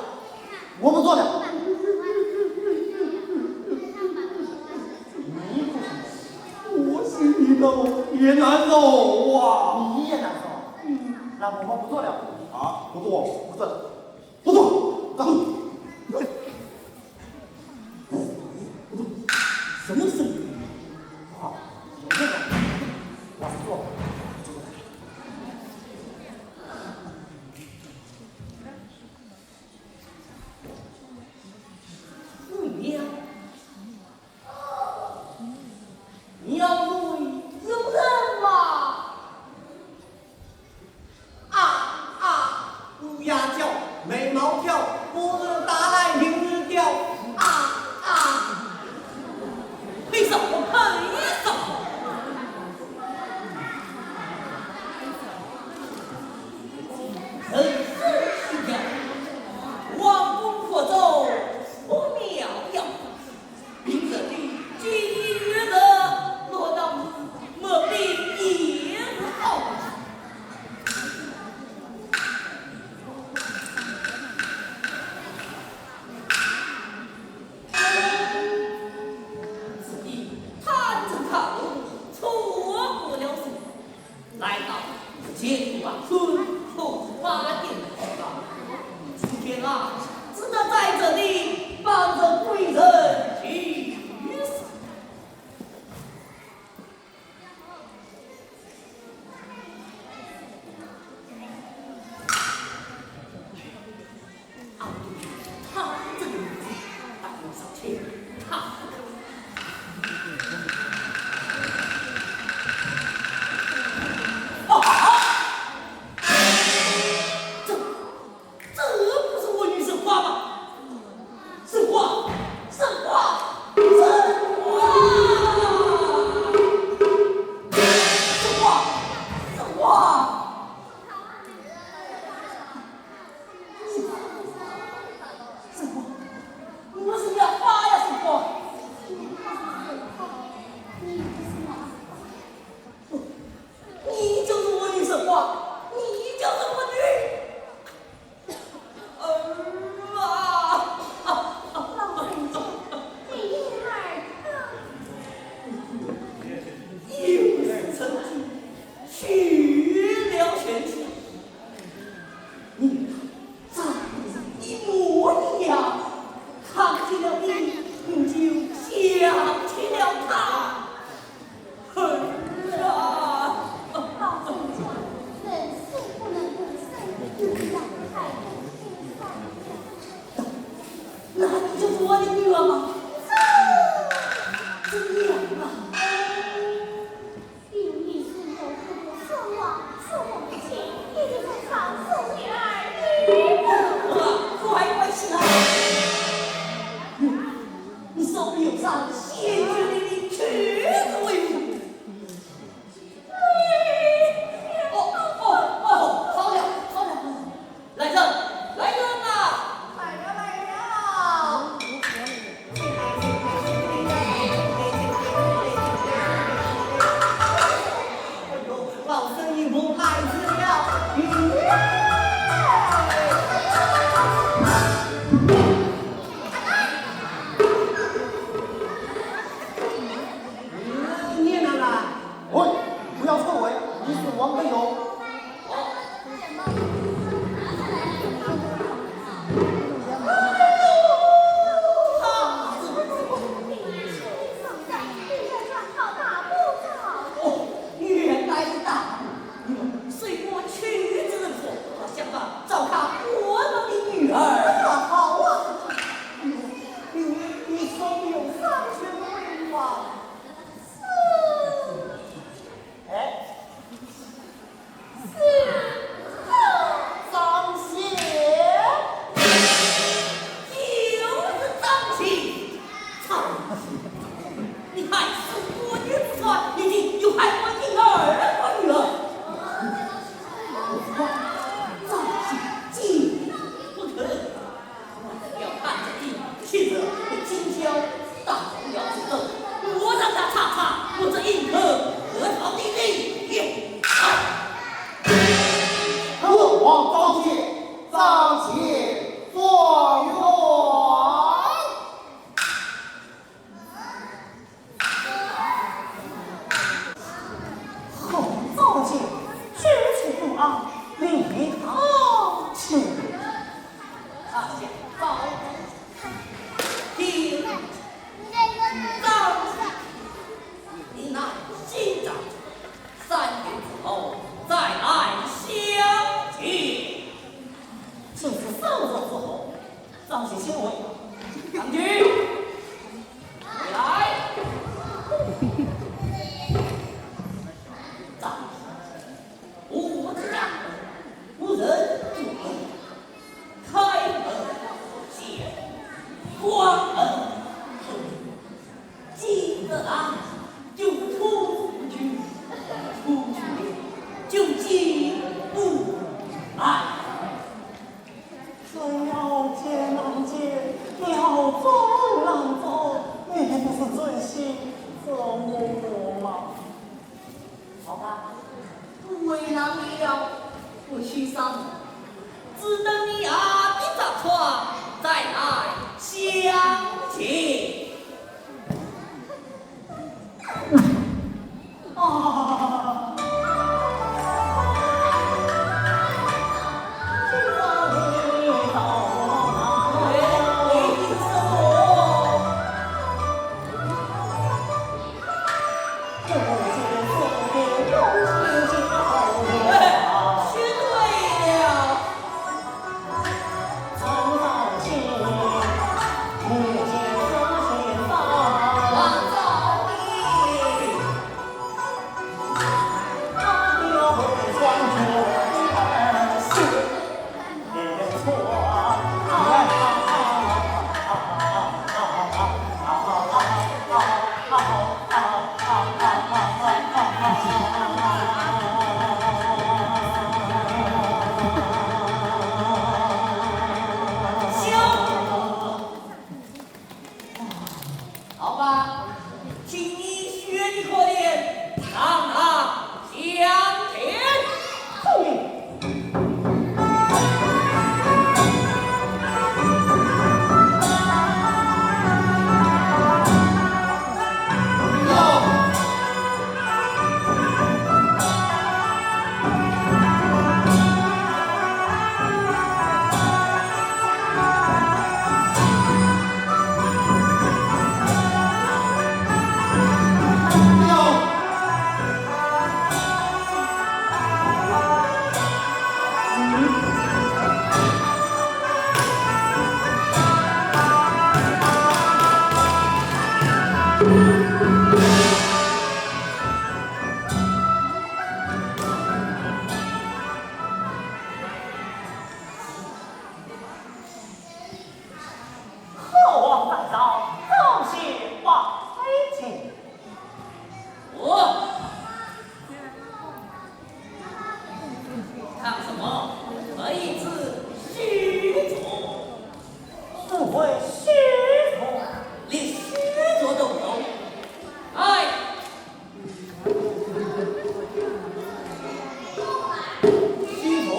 我不做了。你哭什么？我心里头也难受啊。你也难受？嗯，那我们不做了。啊，不做，不做。 不动，走。不动，什么声音？啊，有这个，我是做，做。不妙。 你要对有人吗？啊啊，乌鸦叫，眉毛跳，夫人打来名人叫，啊啊！你是害死我女子，你竟又害我女儿了。张小姐，不可！我只要看这印，岂可不惊慌？大红娘子，我让她尝尝我这印可得到的利益。父王召见，召见状元。 何朝廷举出公案，立他去。啊，报告，听，张，你乃新掌，三天之后再来相见。就是三日之后， 张先生，上去。来。张，我家无人开门见光，进得来就出去，出去就进不来。 真要见难见，要走难走，你不是存心折磨我吗？好吧，不为难你了，不去上，只等你阿爹着床再来相见。 好吧，请你血的可怜，让他相见。遵命。后王在上，早些拜见。我。看什么？何以知虚竹？不会虚竹？连虚竹都不懂？哎， 虚竹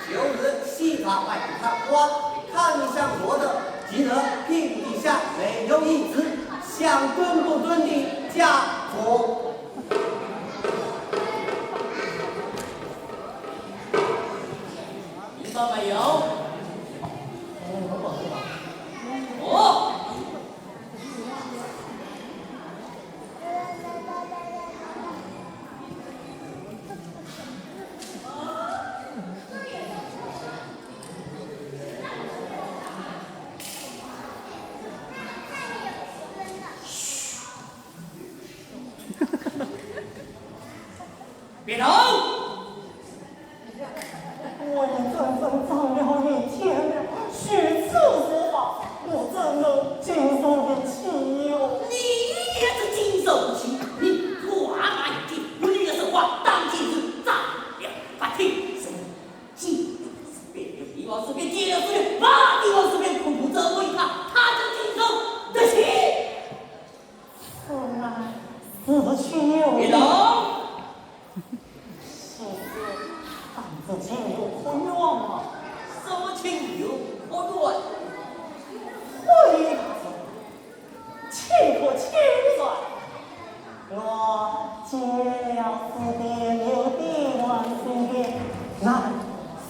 就是西塔外的探花，看你像活的，记得屁股底下没有印子，像蹲不蹲的家伙。明白没有？哦。 别动！我已整整站了一天了，虚竹如何，我怎能经受得起哟？你也是经受走起，你快马引进，我女儿说话当今是斩了不听。是，进了四边，有帝王四边，进了四边，把帝王四边，恐怖这么一看，他这进手得起。此乃事情有别动。是是，但这情有可原吗？什么情有可原？回答说， 岂可轻率？我见了四边，有帝王四边，乃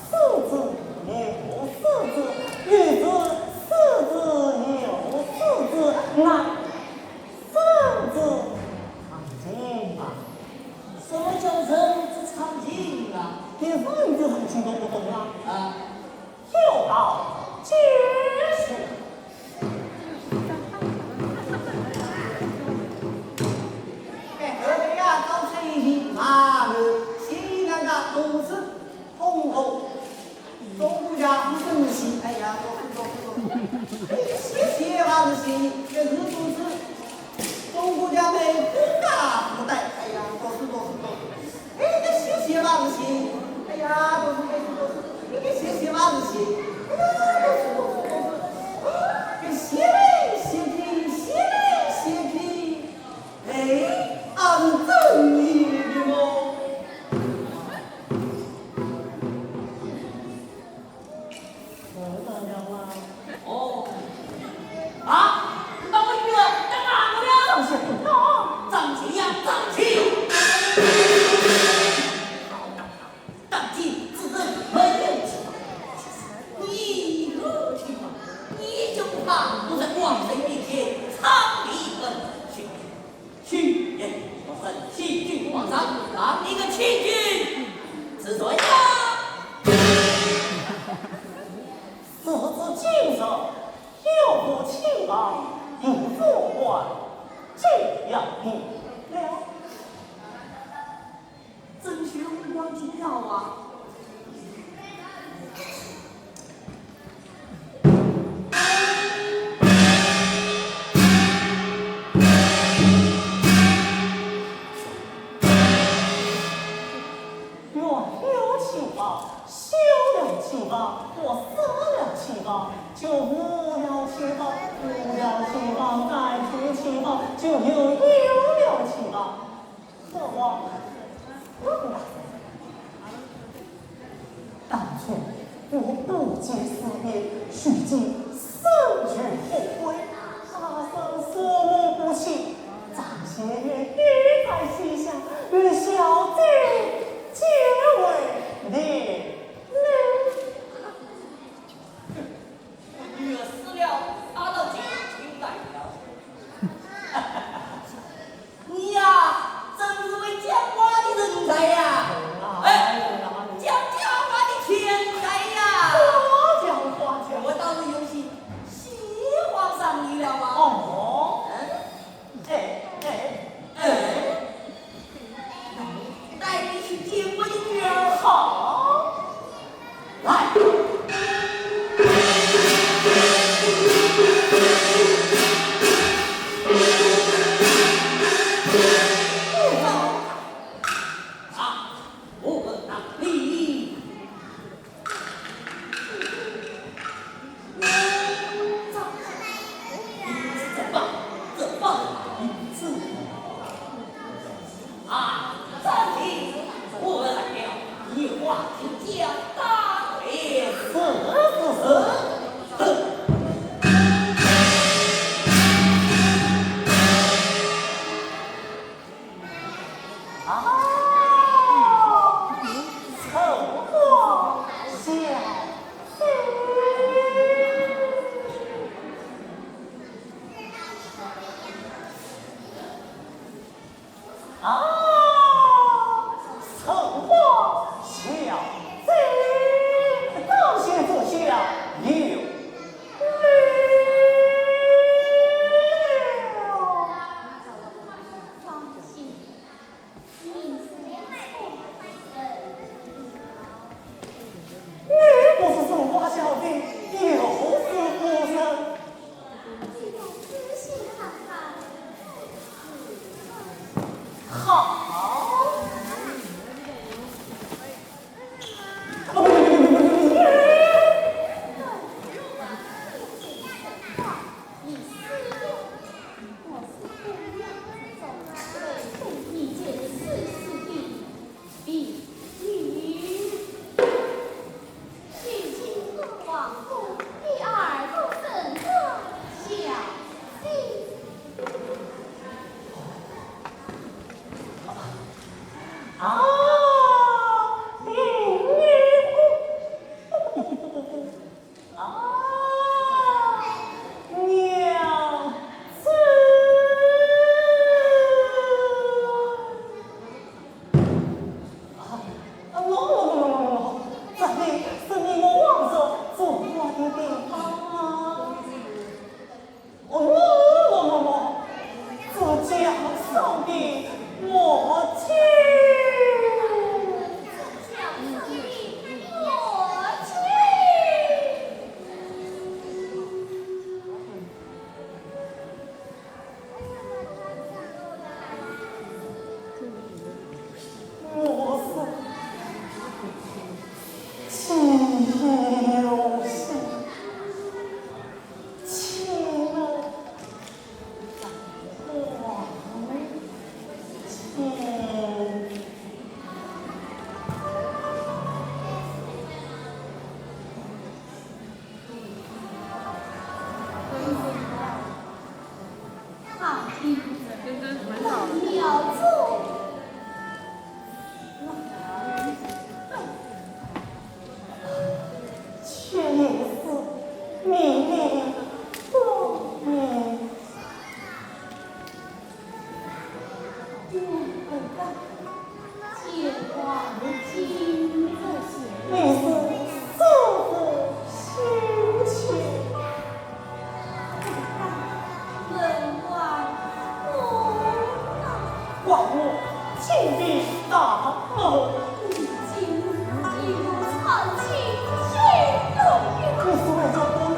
四子有四子，有子四子有四子，乃圣子常情吧。什么叫圣子常情啊？连圣子常情都不懂啊？啊。 有道解释。哎，后头呀，到此以后，慢慢，心里那个都是痛苦。中国家不争气，哎呀，都是，都是，都是。哎，谢谢吧，这些，这是，都是。中国家没不干不带，哎呀，都是，都是，都是。 哎，这谢谢吧，这些。哎呀，都是，都是，都是。哎，这谢谢吧，这些。哎呀，都是，都是，都是。这谢来谢去，谢来谢去。哎，俺是真意的么？ 知道了吗？哦。啊，你把我女儿带哪去了？张骞不到。张骞呀，张骞！好大胆，当今之人没有情，你有情吗？你就不怕我在王孙面前藏你本性？ 去，我身体君王上，让你个欺君之罪呀！时至今日，有无亲王，有无官，这样明了。真是无关紧要啊！ 我有亲王，休了亲王，我死了亲王，就无了亲王，无了亲王，再无亲王，就又有了亲王。 父王，父王。当初我不解四边，如今深觉后悔，阿生说我不亲，张先生一再西厢，与小姐结为连理。 我女儿死了，她倒进京来了。你呀，真是会讲话的人才呀！哎，讲讲话的天才呀！夸奖，夸奖。我倒是有些希望上你了啊。哦。嗯？ 哎，哎，哎，带你去见我的女儿。好，来。啊，我问你， 啊，张骞，我来了，你话听讲，打回。是，是，是。啊，春花小姐。 啊，春花小姐，当先坐下有礼。你不是春花小姐，又是何人？ 你要仔细看看，这是送的母亲。我是秦有心，秦了。 却也是命令不明。你是师父心切。 还我金殿大恩。你是为救功名。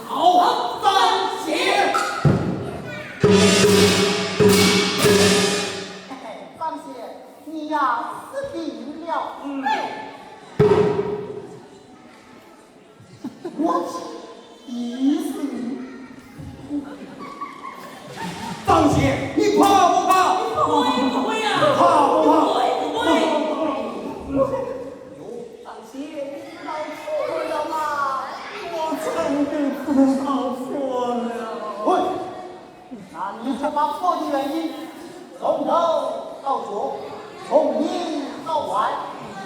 好，张显。张显，你呀，死定了。嗯。 我气死你！张显，你怕不怕？不会，不会呀。怕不怕？不会，不会。张显，你知道错了吗？我真的知道错了。喂， 那你就把错的原因从头到脚，从里到外，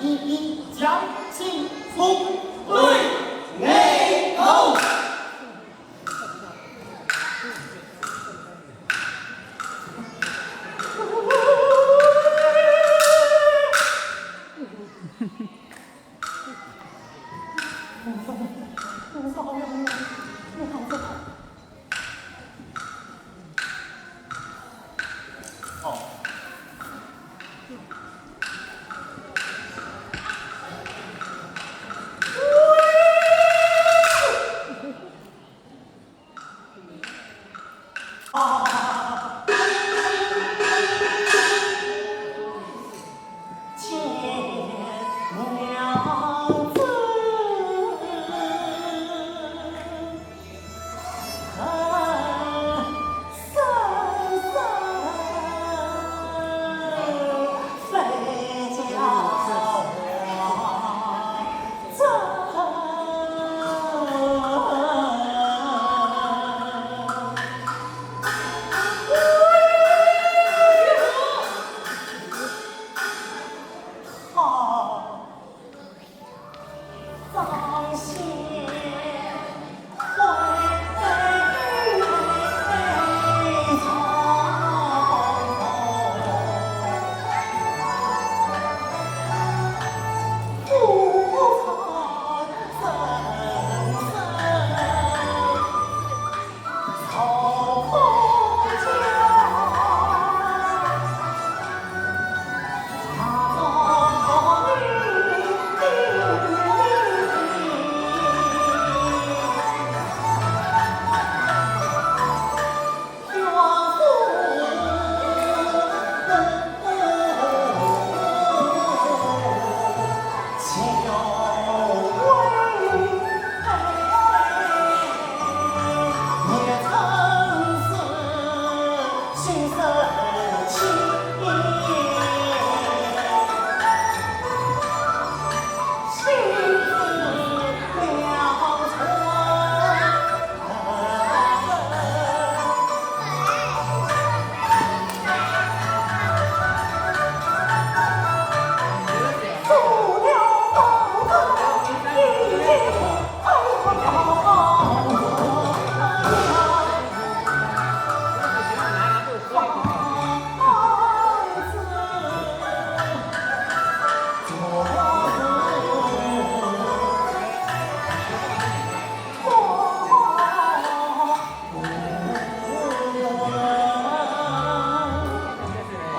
一一讲清楚。对，开口。你看这个。哦。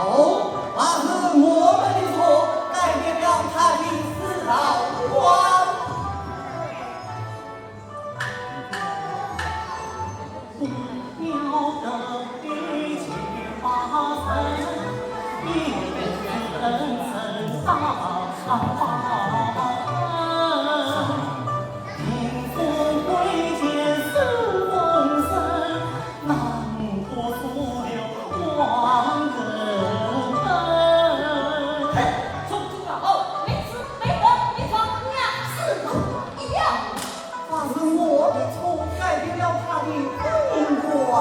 哦，那是我们的错，改变了他的时光。嘿，中军啊，哦，没吃没喝，你装呀，是一样。那是我的错，改变了他的风光。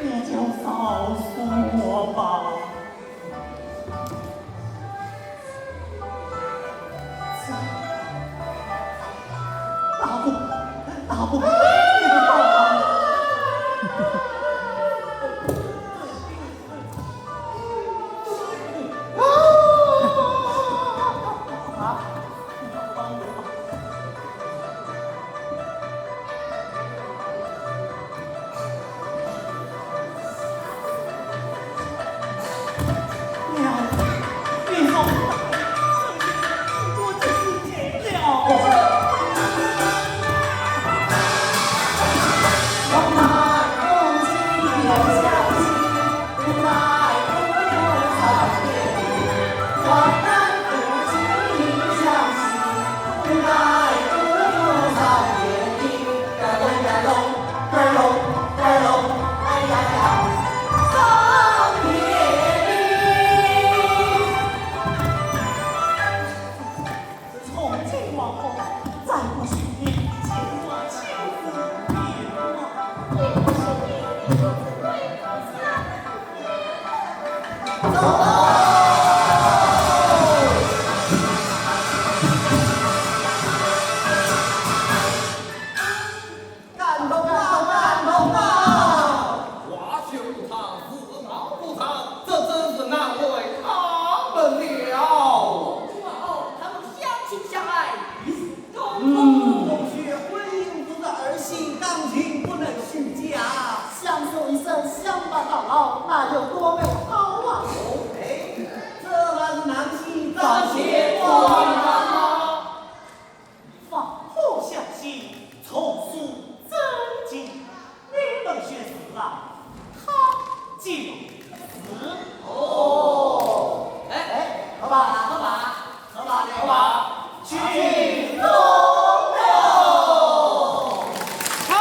你就饶恕我吧。大伯，大伯，你们帮忙。啊！ 从今往后，再不许你见我亲子面了。你不许你，你不许你。走！感动啊，感动啊！话说不长，事闹不长，这真是难为他们了。哇哦，他们相亲相爱，与世同工。嗯，同学，婚姻不是儿戏，感情不能虚假。相守一生，相伴到老，那有多美好啊！哦，哎，这还是南戏早些过啊。 放火小戏，重塑尊敬，你们学是啊，他就是。哦，哎，哎，河马，河马，河马，河马，去中了。好。